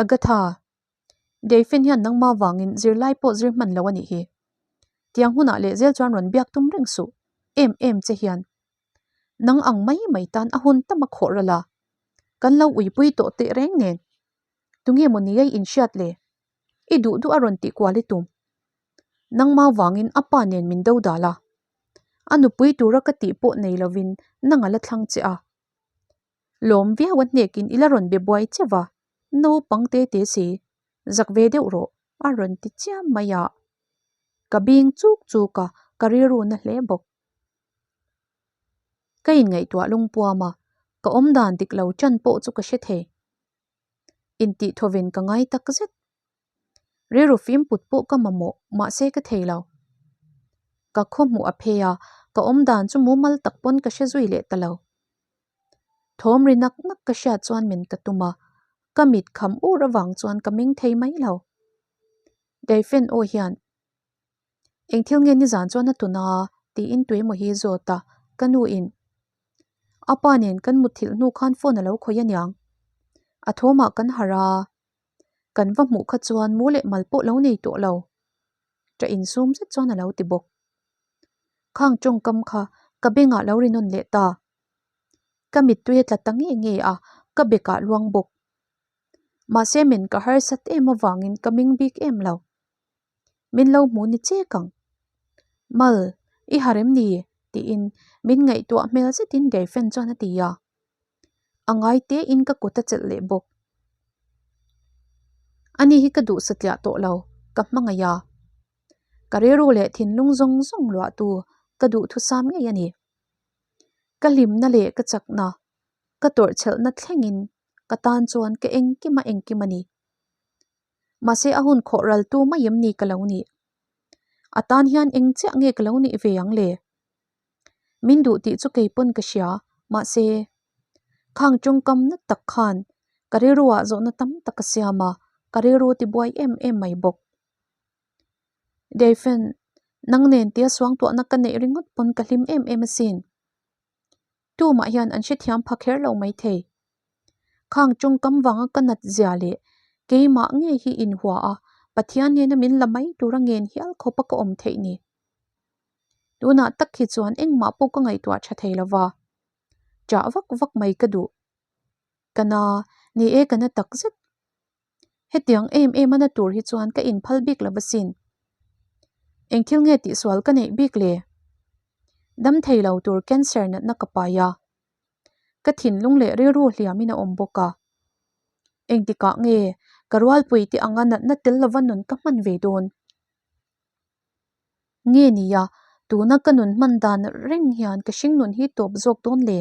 Agatha, Deifen hian nangma vangin zirlai pawh zir hman lo a nih hi. Tiang hunah leh zel chuan rawn biak tum reng suh, em em che hian. Nang ang mai mai tan a hun tam a khawh ral a, kan lo uipui tawh teh reng nen. Tunge maw ni ei inhriat le? I duh duh a rawn tih kual i tum. Nangma vangin a pa nen min do dal a. A nupui tura ka tih pawh nei lovin nang a la thlang che a. Lawm viau a hnekin i la rawn be buai che va, naupang te te si, zak ve deuh rawh a rawn ti chiam mai a. Ka bing chuk chuk a, ka rilru na hle bawk. Ka inngaihtuah lungpuam a, ka awmdan dik lo ṭan pawh chu ka hre thei. Intih thawven ka ngai tak zet. Rilru fim put pawh ka mamawh mahse ka thei lo. Ka khaw hmuh a phei a, ka awmdan chu mumal tak pawn ka hre zui leh ta lo. Thawm ri nak nak ka hriat chuan min ka tum a, ka mit kham ur avang chuan ka meng thei mai lo. Deifen aw hian Eng thil nge nizan chuan a tun a? tiin tuemaw hi zawt a, ka nu in a pa nen kan mutthilh hnu khan phone a lo khawih aniang. A thawmah kan harh a, kan va hmuh kha chuan mu leh mal pawh lo nei tawh lo. Ṭah insum zet chuan a lo ti bawk. Khang tawngkam kha ka bengah lo ri nawn leh ta. Ka mittui a tla ta nge nge a, ka bekah luang bawk. Mahse min ka harsat em avangin ka ming bik em lo. Min lo hmu ni chek ang. Mal, i har em ni? tiin min ngaihtuah hmel zetin Deifen chuan a ti a. A ngai tein ka kut a chelh leh bawk. Ani hi ka duh satliah tawh lo, ka hmangaih a. Ka rilru leh thinlung zawng zawng luahtu ka duhthusam ngei a ni. Ka hlimna leh ka chakna, ka tawrhchhelhna thlengin ka tan chuan ka engkim a engkim a ni. Mahse a hun khawh ral tu mai em ni ka lo nih? A tan hian eng chiah nge ka lo nih ve ang le? Min duh tih chu kei pawn ka hria, mahse khang tawngkam na tak khan ka rilruah zawhna tam tak a siam a, ka rilru tibuai em em mai bawk. Deifen, nang nen tia suangtuahna ka neih ringawt pawn ka hlim em em asin. Tumah hian an hrethiam pha kher lo maithei. Khang tawngkam vanga ka nat zia leh keimah ngei hi inhua a, Pathian nena min la mai tura ngen hial khawp a ka awm theih ni. Tunah tak hi chuan engmah pawh ka ngaihtuah tha thei lo va, chah vak vak mai ka duh. Ka na, ni e ka na tak zet. Hetiang em em a na tur hi chuan ka inphal bik lo asin. Eng thil nge tihsual ka neih bik le? Dam thei lo tur cancer natna ka pai a. Ka thinlung leh rilru hliamin a awm bawk a. Engtikah nge ka rualpui te anga natna tel lova nun ka hman ve dawn? Nge nia, tuna ka nun hman dan reng hian ka hringnun hi tawp zawk dawn le?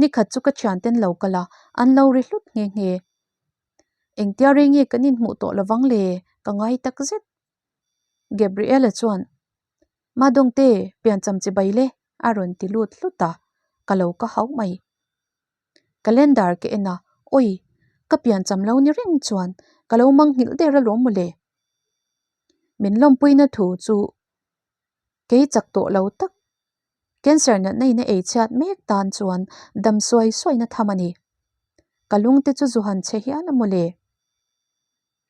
Nikhat chu ka thianten lo kal a, an lo ri hlut nghe nghe. Engtia rei nge kan inhmuh tawh lovang le? Ka ngai tak zet. Gabriela chuan, Madawngte, piancham chi bai le, a rawn ti lut hlut a, ka lo ka hau mai. Calendar ka en a, awi, ka piancham lo ni reng chuan ka lo mangnghilh der alawm mawle. Min lawmpuina thu chu kei chak tawh lo tak, cancer natna in a ei chhiat mek tan chuan dam suai suaina tham a ni. Ka lungte chu zu han che hial a mawle.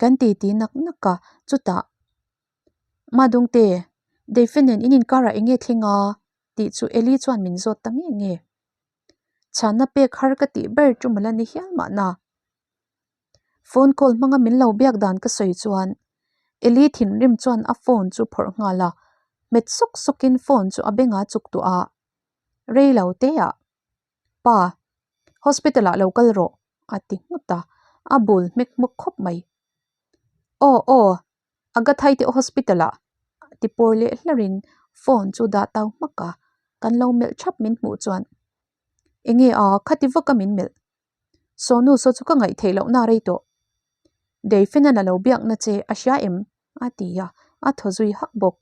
Kan titi nak nak a, chutah, Madawngte, Deife nen in inkarah eng nge thleng a? tih chu Eli chuan min zawt ta nge nge. Chhanna pek har ka tih ber chu mawla ni hial mahna. Phone call hmanga min lo biak dan ka sawi chuan Eli thinrim chuan a phone chu phawrh nghal a, hmet sawk sawkin phone chu a bengah chuk tuah a, Rei lo te ah. Pa, hospital ah lo kal rawh a ti nghut a, a bul hmek hmuk khawp mai. Aw aw, Agathai te hospital ah ti pawr leh hlarin phone chu dah tau hmak a, kan lo melh thap min hmuh chuan enge a khati vak a min melh. Sawnu saw chu ka ngaih theih loh na rei tawh. Deifinan a lo biakna che a hria em? a ti a, a thaw zui hak bawk.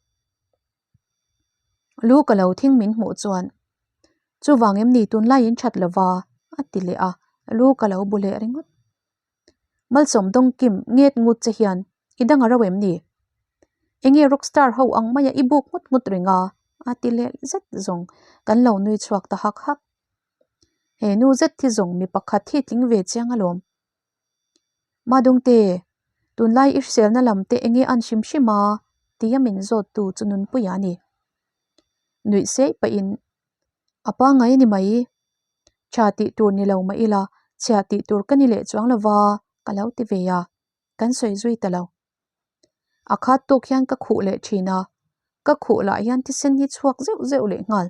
Lu ka lo thing min hmuh chuan chuvang em ni tunlaiin that lova a ti leh a, Lu ka lo bu leh ringawt. Malsawm dawngkim nget ngut che hian i dang a ro em ni? Enge rockstar ho ang maia i buk nghut nghut reng a? a ti leh zet zawng kan lo nui chhuak ta hak hak. He nu zet hi zawng mi pakhat hi tling ve chiang alawm. Madungte, tunlai i hriselna lam te enge an hrim hrim a? tia min zawttu chu Nunpuia a ni. Nuih seih pahin a pangngai a ni mai. Tha tih tur ni lo mah ila chhia tih tur ka ni leh chuang lova ka lo ti ve a, kan sawi zui ta lo. A khat tawk hian ka khuh leh thin a, ka khuh lah hian thisen hi chhuak zeuh zeuh leh nghal.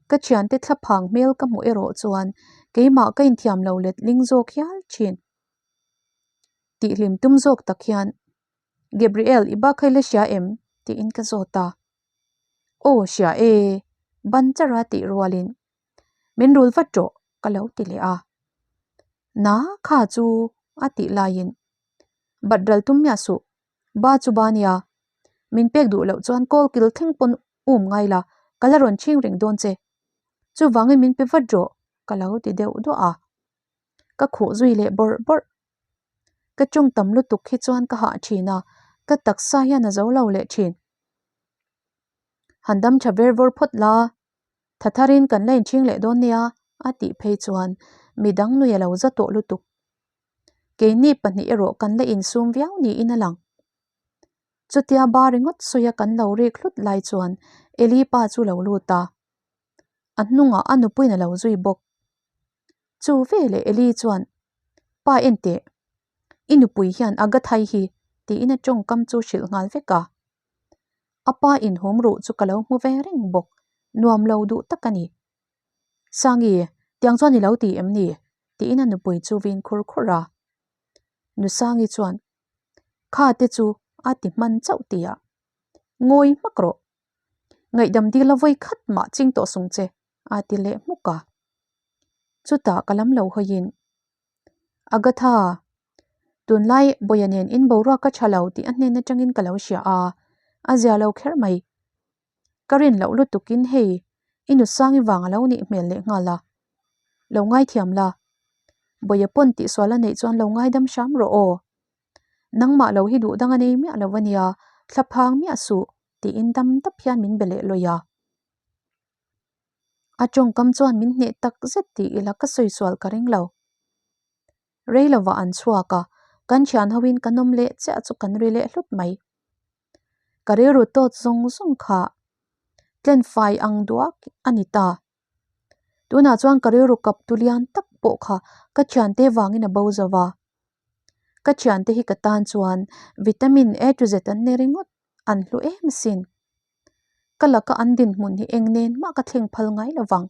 Ka thiante thlaphang hmel ka hmuh erawh chuan keimah ka inthiam lo let ling zawk hial thin. Tihhlim tum zawk tak hian, Gabriel i bak kha i la hria em? tiin ka zawt a. Aw hria e, ban chara tih rualin min rul vat rawh ka lo ti leh a. Na kha chu a tih laiin bat ral tum miah suh, ba chu ba nia, min pek duh loh chuan kawl kil thleng pawn um ngai la, ka la rawn chhing reng dawn che. Chuvangin min pe vat rawh ka lo ti deuh duah a. Ka khuh zui leh bawrh bawrh. Ka tawng tam lutuk hi chuan ka hah thin a, ka taksa hian a zo lo leh thin. Han dam tha ver vawr phawt la, tha tharin kan la inchhing leh dawn nia a tih phei chuan midang nui a lo za tawh lutuk. Keini pahnih erawh kan la insum viau niin a lang. Chutia ba ringawt sawia kan lo rik hlut lai chuan Eli pa chu lo lut a, a hnungah a nupuiin a lo zui bawk. Chu veleh Eli chuan, Pa enteh, i nupui hian Agathai hi tiin a tawngkam chu hrilh nghal vek a. A pa inhum ruh chu ka lo hmu ve reng bawk, nuam lo duh tak a ni. Sangi, tiang chuan i lo ti em ni? tiin a nupui chu vin khur khur a. Nu Sangi chuan, Kha te chu a ti hman chauh tia. Ngawi hmak rawh. Ngaihdam dil a vawi khat mah ching tawh sung che, a ti leh hmuk a. Chutah ka lam lo hawiin, Agatha, tunlai Bawia nen in boruak ka tha lo tih a hnen atangin ka lo hria a, a zia lo kher mai. Ka rin loh lutukin hei i nu Sangi vang a lo nih hmel leh nghal a. Lo ngaithiam la, Bawia pawn tihsual a neih chuan lo ngaidam hram rawh aw. Nangmah lo hi duh dang a nei miah lo a nia, thlaphang miah suh tiin dam dap hian min be leh lawih a. A tawngkam chuan min hneh tak zet tih ila ka sawi sual ka ring lo. Rei lovah an chhuak a, kan thian hoin kan awm leh chiah chu kan ri leh hlut mai. Ka rilru tawt zawng zawng kha tlenfai ang duak a ni ta. Tunah chuan ka rilru kap tu lian tak pawh kha ka thiante vangin a bo zo va. Ka thiante hi ka tan chuan vitamin A to Z an ni ringawt, an hlu em asin. Ka laka an dinhmun hi eng nen mah ka thleng phal ngai lo vang.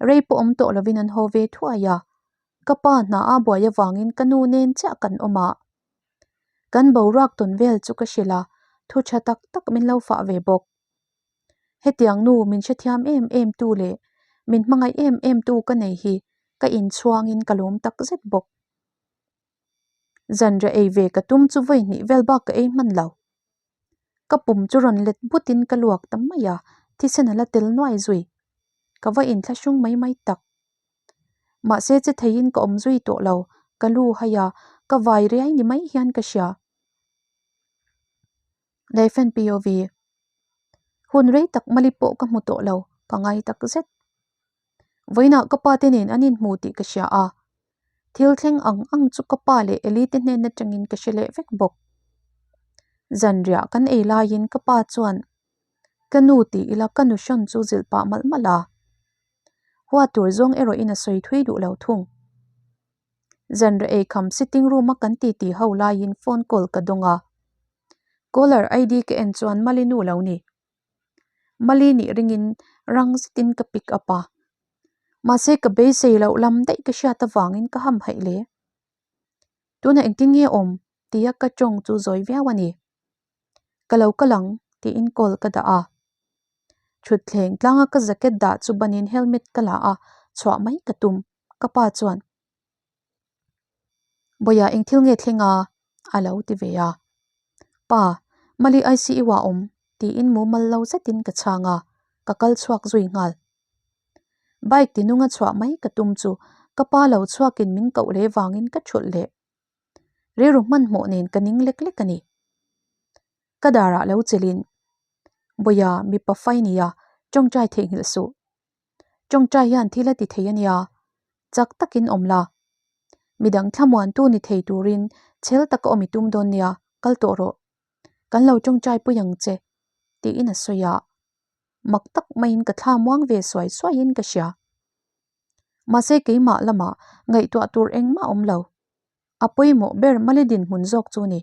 Rei pawh awm tawh lovin an haw ve thuai a, ka pa hna a buai avangin ka nu nen chiah kan awm a. Kan boruak tawn vel chu ka hrilh a, thu tha tak tak min lo fah ve bawk. Hetiang nu min hrethiam em em tu leh min hmangaih em em tu ka nei hi ka inchhuangin ka lawm tak zet bawk. Zanriah ei ve ka tum chu vawi hnih vel bak ka ei hman lo. Ka pum chu rawn let butin ka luak ta mai a, thisen a la tel nuai zui. Ka va inthlahrung mai mai tak. Mahse che theiin ka awm zui tawh lo, ka lu hai a, ka vai riai ni mai hian ka hria. Daifen POV. Hun rei tak mali pawh ka hmu tawh lo, ka ngai tak zet. Vawiinah ka pa te nen an inhmu tih ka hria a, thil thleng ang ang chu ka pa leh Eli te hnen atangin ka hre leh vek bawk. Zanriah kan ei laiin ka pa chuan ka nu tih ila ka nu hrawn chu zilh pah malh malh a, huat tur zawng erawhin a sawi thui duh lo thung. Zanriah ei kham sitting room a kan titi ho laiin phone call ka dawng a, caller ID ka en chuan Mali nu lo ni. Mali nih ringin rang zetin ka pick up a, mahse ka beisei loh lam daih ka hriat avangin ka ham haih hle. Tunah engtin nge awm? tia ka tawng chu zawi viau a ni. Ka lo kal ang tiin call ka dah a. Thutthleng tlanga ka jacket dah chu banin helmet ka la a, chhuah mai ka tum, ka pa chuan. Bawia eng thil nge thleng a? a lo ti ve a. Pa, Mali ICU ah awm tiin mumal lo zetin ka chhang a, ka kal chhuak zui nghal. Bike tinunga chhuah mai ka tum chu ka pa lo chhuakin min koh leh vangin ka thulh leh. Rilru hmanhmawh nen ka ning lek lek a ni. Ka darah lo chelin, Bawia, mipa fai nia, tawngtai theihnghilh suh. Tawngtai hian thil a ti thei a nia, chak takin awm la. Midang thlamuantu ni thei turin chhel taka awm i tum dawn nia, kal tawh rawh. Kan lo tawngtai pui ang che, tiin a sawi a. Mak tak maiin ka thla muang ve suai suaiin ka hria. Mahse keimah lamah ngaihtuah tur engmah awm lo. A pawimawh ber mali dinhmun zawk chu ni.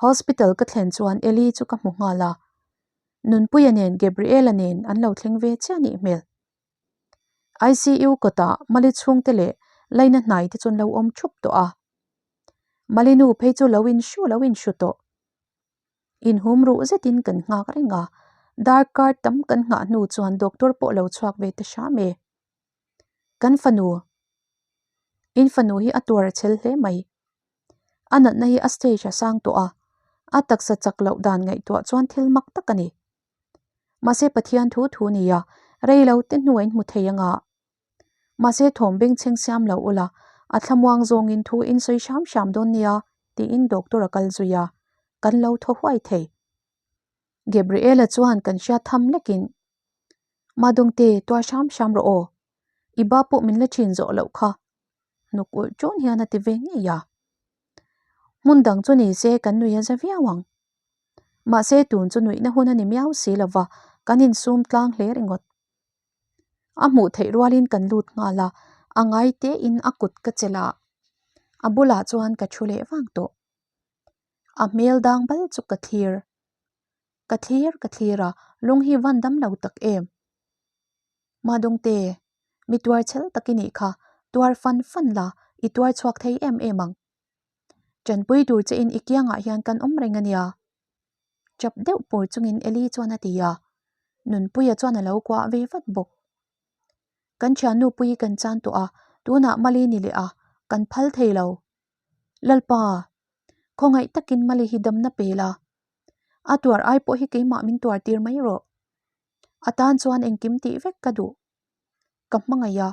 Hospital ka thlen chuan Eli chu ka hmu nghal a. Nunpuia nen Gabriela nen an lo thleng ve chiah nih hmel. ICU kawtah mali chhungte leh laina hnai te chu an lo awm thup tawh a. Mali nu phei chu lo inhru lo inhru tawh. Inhum ruh zetin kan nghak reng a, darkar tam kan nghah hnu chuan doctor pawh lo chhuak ve ta hram e. Kan fanu, in fanu hi a tuar a chhel hle mai. A natna hi a stage a sang tawh a, a taksa chak loh dan ngaihtuah chuan thil mak tak a ni. Mahse Pathian thu thu nia, rei lo te hnuah in hmu thei anga. Mahse thawm bengchheng siam lo ula, a thlamuang zawngin thu in sawi hram hram dawn nia tiin doctor a kal zui a, kan lo thaw huai thei. Gabriela chuan kan hriat tham lekin, Madawngte, tuar hram hram rawh aw, i ba pawh min la ṭhin zawh loh kha, hnuk ulh ṭun hian a ti ve ngei a. Hmun dang chu ni se kan nui a za viau ang. Mahse tun chu nuihna hun a ni miau si lova, kan insum tlang hle ringawt. A hmuh theih rualin kan lut nghal a, a ngai tein a kut ka chelh a, a bulah chuan ka thu leh vang tawh. A hmel dang bal chu ka thlir, ka thlir ka thlir a, lung hi van dam lo tak em? Madungte, mi tuar chhel tak i nih kha, tuar fan fan la, i tuar chhuak thei em em ang. Tanpui tur che in i kiangah hian kan awm reng a nia. Chap deuh pur chungin Eli chuan a ti a, Nunpuia chuan a lo kuah ve vat bawk. Kan thiannu pui kan chan tawh a, tunah Mali ni leh a, kan phal thei lo. Lalpa, khawngaih takin Mali hi damna pe la. A tuar ai pawh hi keimah min tuar tir mai rawh. A tan chuan engkim tih vek ka duh. Ka hmangaih a,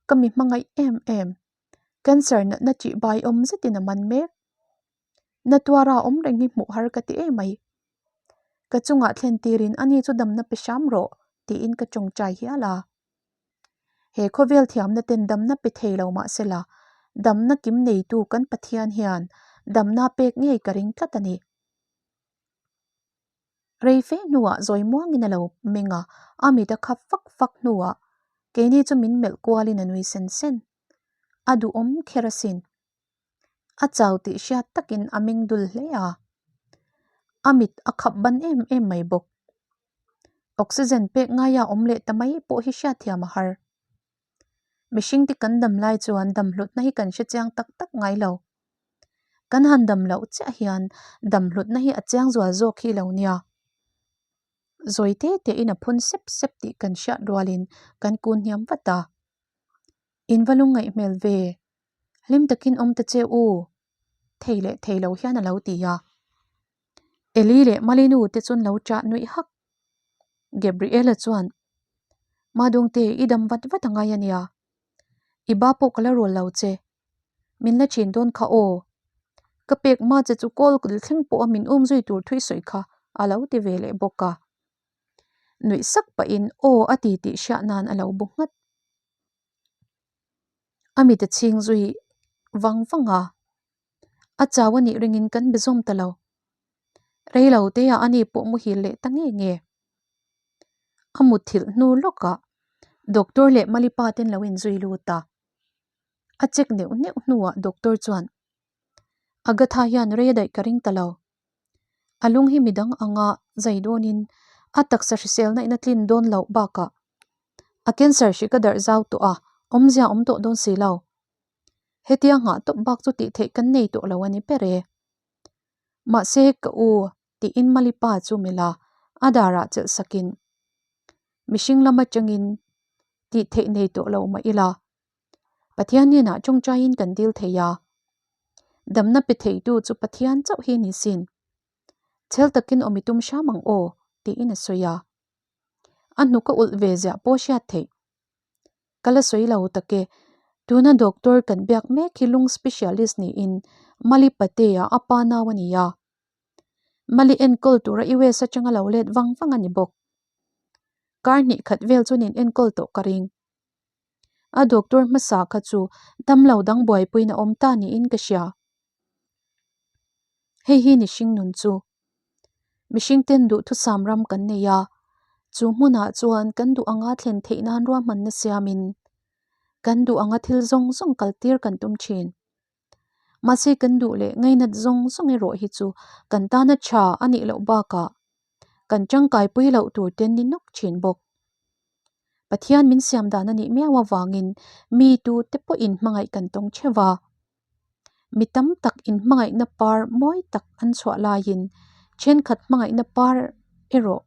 ka mi hmangaih em em. Cancer natna tih bai awm zetin a man mek. Na tuara awm reng hi hmuh har ka ti em mai. Ka chungah thlen tirin ani chu damna pe hram rawh tiin ka tawngtai hial a. He khawvel thiamna ten damna pe thei lo mah sela, damna kim neitu kan Pathian hian damna pek ngei ka ring tlat a ni. Rei fe hnuah zawi muangin a lo meng a, a mit a khap fak fak hnuah keini chu min melh kualin a nui sen sen. A duhawm kher asin. A chau tih hriat takin a meng dul hle a, a mit a khap ban em em mai bawk. Oxygen pek ngaia awm leh ta mai pawh hi hriatthiam a har. Mihring te kan dam lai chuan dam hlutna hi kan hre chiang tak tak ngai lo. Kan han dam loh chiah hian dam hlutna hi a chiang zual zawk hi lo nia. Zawi te tein a phun sep sep tih kan hriat rualin kan kun hniam vat a. In va lungngaih hmel ve. Hlim takin awm ta che u, thei leh thei lo hian a lo ti a. Eli leh Malinu te chuan lo chah nuih hak. Gabriela chuan, Madungte, i dam vat vat a ngai a nia. I ba pawh ka la rawl lo che. Min la thin dawn kha aw. Ka pek hma che chu kawl thleng pawha min um zui tur thui sawi kha a lo ti ve leh bawk a. Nuih sak pahin aw a ti tih hriat nan a lo bu nghat. A mit a chhing zui vang vang a, a chau a nih ringin kan be zawm ta lo. Rei lo te ah ani pawh muhil leh ta nge nge. A mutthilh hnu lawkah doctor leh Malipa ten lo inzui lut a. A check neuh neuh hnuah doctor chuan, Agatha hian rei a daih ka ring ta lo. A lung hi midang anga zai dawnin a taksa hriselna in a tlin dawn loh bakah a cancer hri ka darh zau tawh a, awmzia awm tawh dawn si lo. Hetia nghah tawp bak chu tih theih kan nei tawh lo a ni ber e. Mahse ka u tiin Malipa chu melh a, a darah chelh sakin mihring lam atangin tih theih nei tawh lo mah ila Pathian hnenah tawngtaiin kan dil thei a, damna pe theitu chu Pathian chauh hi ni sin. Chhel takin awm i tum hram ang aw, tiin a sawi a. A hnuk a ulh ve ziah pawh hriat theih. Ka la sawi lo tak e, tuna doctor kan biak mek hi lung specialist niin Mali Patea a pa nau a ni a. Mali enkawl tura US atanga lo let vang vang a ni bawk. Kar hnih khat vel chuan in enkawl tawh ka ring. A doctor hmasa kha chu damlo dang buaipuiin a awm ta niin ka hria. Hei hi ni hring nun chu. Mihring ten duhthusam ram kan nei a, chu hmunah chuan kan duh anga thlen theih nan ruahmanna siamin kan duh anga thil zawng zawng kal tir kan tum thin. Mahse kan duh leh ngainat zawng zawng erawh hi chu kan tana tha a nih loh bakah kan tangkaipui loh tur te ni nawk thin bawk. Pathian min siam dan a nih miau avangin mi tu te pawhin hmangaih kan tawng theuh a. Mi tam tak inhmangaihna par mawi tak an chhuah laiin thenkhat hmangaihna par erawh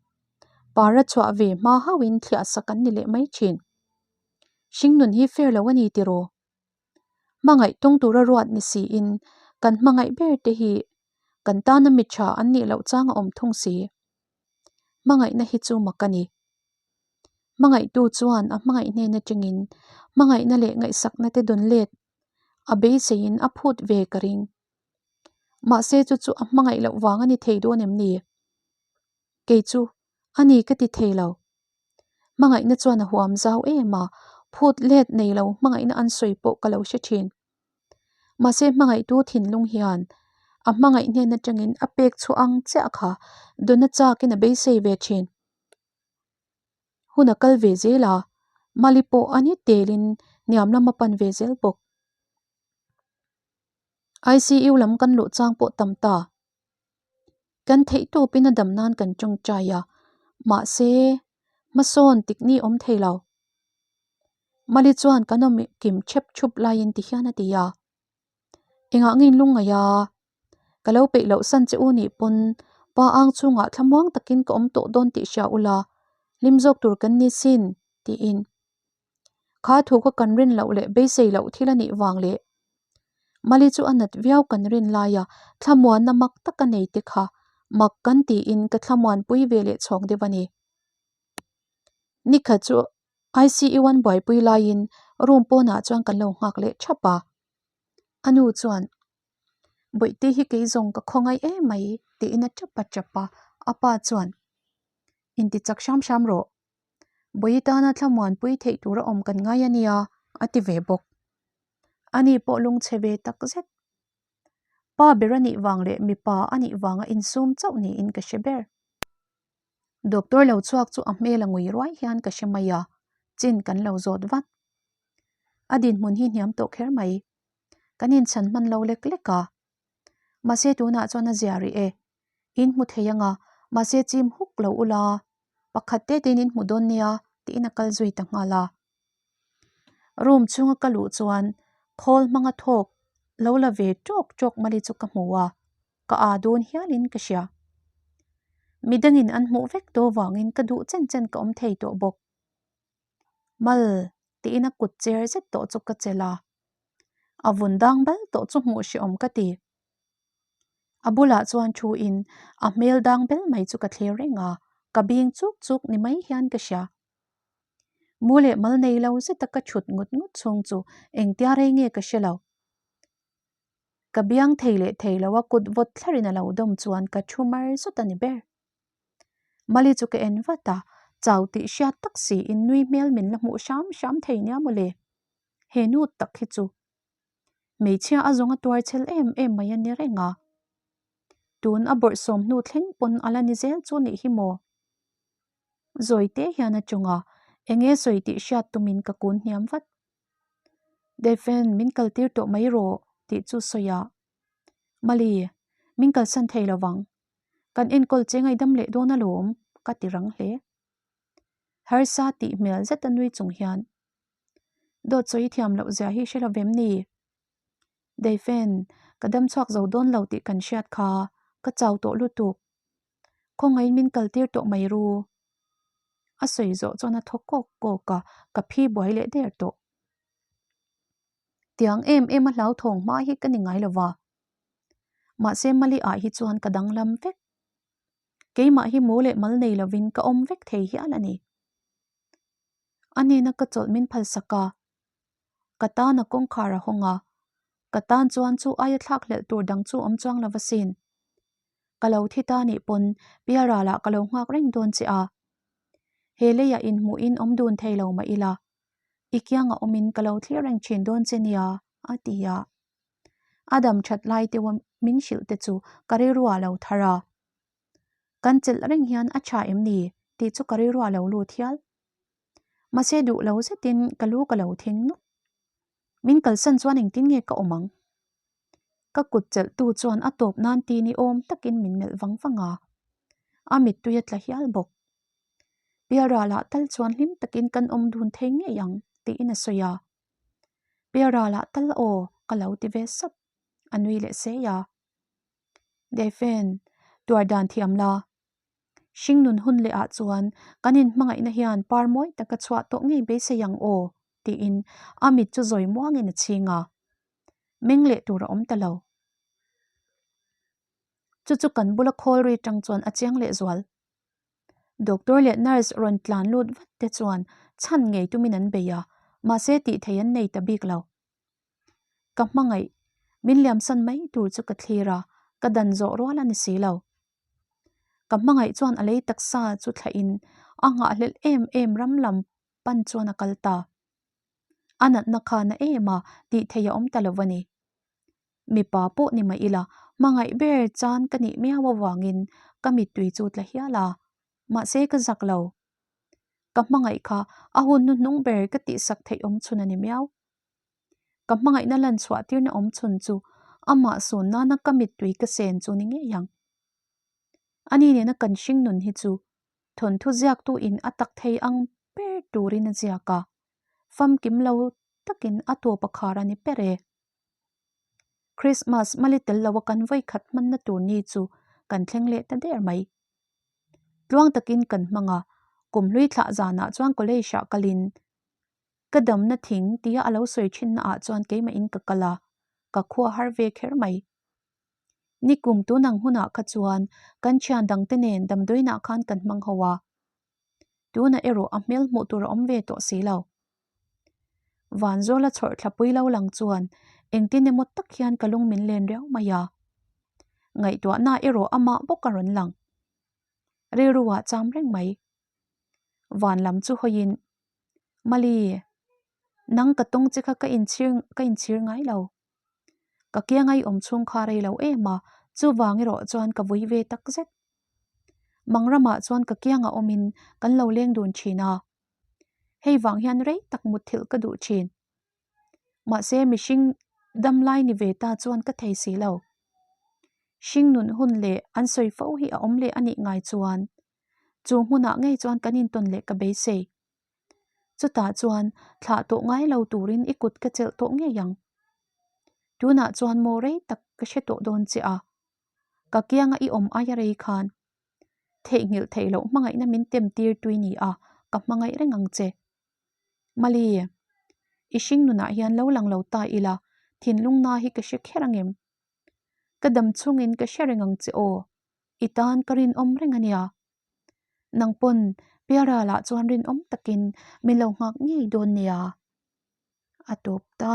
par a chhuah ve hma hauhin thliah sak an ni leh mai thin. Hringnun hi fair lo a ni tiraw? Hmangaih tawng tura ruat ni siin kan hmangaih ber te hi kan tana mi tha an nih loh chang a awm thung si. Hmangaihna hi chu mak a ni. Hmangaihtu chuan a hmangaih hnen atangin hmangaihna leh ngaihsakna te dawn let a beiseiin a phut ve ka ring. Mahse chu chu a hmangaih loh vang a ni thei dawn em ni? Kei chu a ni ka ti thei lo. Hmangaihna chuan a huam zau em a, phut let nei lo hmangaihna an sawi pawh ka lo hre thin. Mahse hmangaihtu thinlung hian a hmangaih hnen atangin a pek chhuah ang chiah kha dawna chakin a beisei ve thin. Hun a kal ve zel a, Mali pawh a ni telin hniam lam a pan ve zel bawk. ICU lam kan luh chang pawh tam ta. Kan theih tawpin a dam nan kan tawngtai a, mahse hmasawn tik ni awm thei lo. Mali chuan kan awm kim thep thup laiin ti hian a ti a. Engah nge in lungngaih a? Ka lo peih loh san che u nih pawn pa ang chhungah thlamuang takin ka awm tawh dawn tih hria ula, hlim zawk tur kan ni sin, tiin. Kha thu kha kan rin loh leh beisei loh thil a nih vang leh Mali chu a nat viau kan rin laia thlamuanna mak tak a nei te kha mak kan tiin ka thlamuanpui ve leh chhawng deuh a ni. Nikhat chu ICU an buaipui laiin room pawnah chuan kan lo nghak leh thap a. A nu chuan, Bawihte hi kei zawng ka khawngaih em mai tiin a tap a tap a, a pa chuan, Inti chak hram hram rawh. Bawi tana thlamuanpui theih tur a awm kan ngai a nia, a ti ve bawk. Ani pawh lungchhe ve tak zet. Pa ber a nih vang leh mipa a nih vanga insum chauh niin ka hre ber. Doctor lo chhuak chu a hmel a ngui ruai hian ka hre mai a, chin kan lo zawt vat. A dinhmun hi hniam tawh kher mai. Kan inchhan hman lo lek lek a. Mahse tunah chuan a zia rih e. In hmu thei anga, mahse chim huk lo ula, pakhat te tein in hmu dawn nia tiin a kal zui ta nghal a. Room chhunga ka luh chuan khawl hmanga thawk lo la ve tawk tawk mali chu ka hmu a, ka aa dawn hialin ka hria. Midangin an hmuh vek tawh vangin ka duh chen chen ka awm thei tawh bawk. Mal tiin a kut cher zet tawh chu ka chelh a, a vun dang bal tawh chu hmuh hrehawm ka ti. A bulah chuan thu in a hmel dang bel mai chu ka thlir reng a, ka bing chuk chuk ni mai hian ka hria. Mu leh mal nei lo zeta ka thut ngut ngut chhung chu engtia rei nge ka hre lo. Ka biang thei leh thei lo a kut vawt thlarin a lo dawm chuan ka thu mar zut a ni ber. Mali chu ka en vat a, chau tih hriat tak siin nui hmel min la hmuh hram hram thei nia mawle. He nu tak hi chu hmeichhia a zawng a tuar chhel em em mai a ni reng a. Tun a bawrhsawm hnu thleng pawn a la ni zel chu nih hi maw? Zawi te hian a tawng a, eng nge sawi tih hriat tumin ka kun hniam vat. Defen, min kaltir tawh mai rawh tih chu sawi a. Mali, min kalsan thei lo vang. Kan enkawl che ngaidam leh dawn alawm, ka ti rang hle. Harsa tih hmel zet a nui chung hian, Dawt sawi thiam loh zia hi hre lo vem ni? Defen, ka dam chhuak zo dawn lo tih kan hriat kha, ka chau tawh lutuk. Khawngaiin min kaltir tawh mai ru. A sawi zawh chuan a thaw kawk kawk a, ka phi buai leh der tawh. Tiang em em a hlauthawng hma hi ka ni ngai lo va. Mahse Mali ah hi chuan ka danglam vek. Keimah hi mu leh mal nei lovin ka awm vek thei hial a ni. A hnena ka chawlh min phalsak a. Ka tan a kawngkhar a hawng a. Ka tan chuan chu aia thlak hlelh tur dang chu awm chuang lo asin. Ka lo thi ta nih pawn Pialralah ka lo nghak reng dawn che a. He leiah inhmuhin awm dun thei lo mah ila, i kiangah awmin ka lo thlir reng thin dawn che nia, a ti a. A dam that lai deuha min hrilh te chu ka rilruah lo thar a. Kan chelh reng hian a tha em ni tih chu ka rilruah lo lut hial. Mahse duh lo zetin ka lu ka lo thing nawk. Min kalsan chuan engtin nge ka awm ang? Ka kut chelh tu chuan a tawp nan ti ni awm takin min melh vang vang a, a mittui a tla hial bawk. Pialralah tal chuan hlim takin kan awm dun thei ngei ang tiin a sawi a. Pialralah tal aw ka lo ti ve sap, a nui leh sei a. Deifen, tuar dan thiam la. Hringnun hun leh ah chuan kan inhmangaihna hian par mawi taka chhuah tawh ngei beisei ang aw tiin a mit chu zawi muangin a chhing a. Meng leh tur a awm ta lo. Chu chu kan bula khawl ri tang chuan a chiang leh zual. Doctor leh nurse rawn tlan lut vat te chuan chhan ngei tumin an bei a, mahse tih thei an nei ta bik lo. Ka hmangaih, min liamsan mai tur chu ka thlir a, ka dan zawh rual a ni si lo. Ka hmangaih chuan a lei taksa chu thlahin a nghahhlelh em em ram lam pan chuan a kal ta. A natna kha na em a tih theih a awm ta lo a ni. Mipa pawh ni mah ila hmangaih ber chan ka nih miau avangin ka mittui chu tla hial a, mahse ka zak lo. Ka hmangaih kha a hun hnuhnung ber ka tihsak theih awm chhun a ni miau. Ka hmangaihna lan chhuah tirna awm chhun chu amah sawn nana ka mittui ka sen chu ni ngei ang. Ani nena kan hring nun hi chu thawnthu ziaktu in a tak thei ang ber turin a ziak a, famkim lo takin a tawp a khar a ni ber e. Christmas mali tel loa kan vawikhat hmanna tur ni chu kan thleng leh ta der mai. Tluang takin kan hmang a, kumhlui thlah zanah chuan college ah kalin Ka damna thing tia a lo sawi thinna ah chuan keimahin ka kal a, ka khua har ve kher mai. Nikum tunang hunah kha chuan kan thian dangte nen damdawiinah khan kan hmang ho a, tunah erawh a hmel hmuh tur a awm ve tawh si lo. Vanzawla chhawrh thlapui lo lang chuan engtin emaw tak hian ka lung min len riau mai a, ngaihtuahna erawh amah bawk a rawn lang. Rilru ah cham reng mai. Van lam chu hawiin Mali, nang ka tawng che kha ka inchhir ka inchhir ngai lo. Ka kianga i awm chhung kha rei lo em a, chuvang erawh chuan ka vui ve tak zet. Mangramah chuan ka kianga awmin kan lo leng dun thin a. Hei vang hian rei tak mutthilh ka duh thin. Mahse mihring damlai ni ve ta chuan ka thei si lo. Hring nun hun leh an sawi fo hi a awm leh a nih ngai chuan chu hmunah ngei chuan kan intawn leh ka beisei. Chutah chuan thlah tawh ngai lo turin i kut ka chelh tawh ngei ang. Tunah chuan maw rei tak ka hre tawh dawn che a, ka kianga i awm aia rei khan theihnghilh theih loh hmangaihna min tem tir tui ni a, ka hmangaih reng ang che. Mali, i hring nunah hian lo lang lo ta ila, thinlung na hi ka hre kher angem? Ka dam chungin ka hre reng ang che aw, i tan ka rinawm reng ania. Nang pawn Pialralah chuan rinawm takin min lo nghak ngei dawn nia. A tawp ta.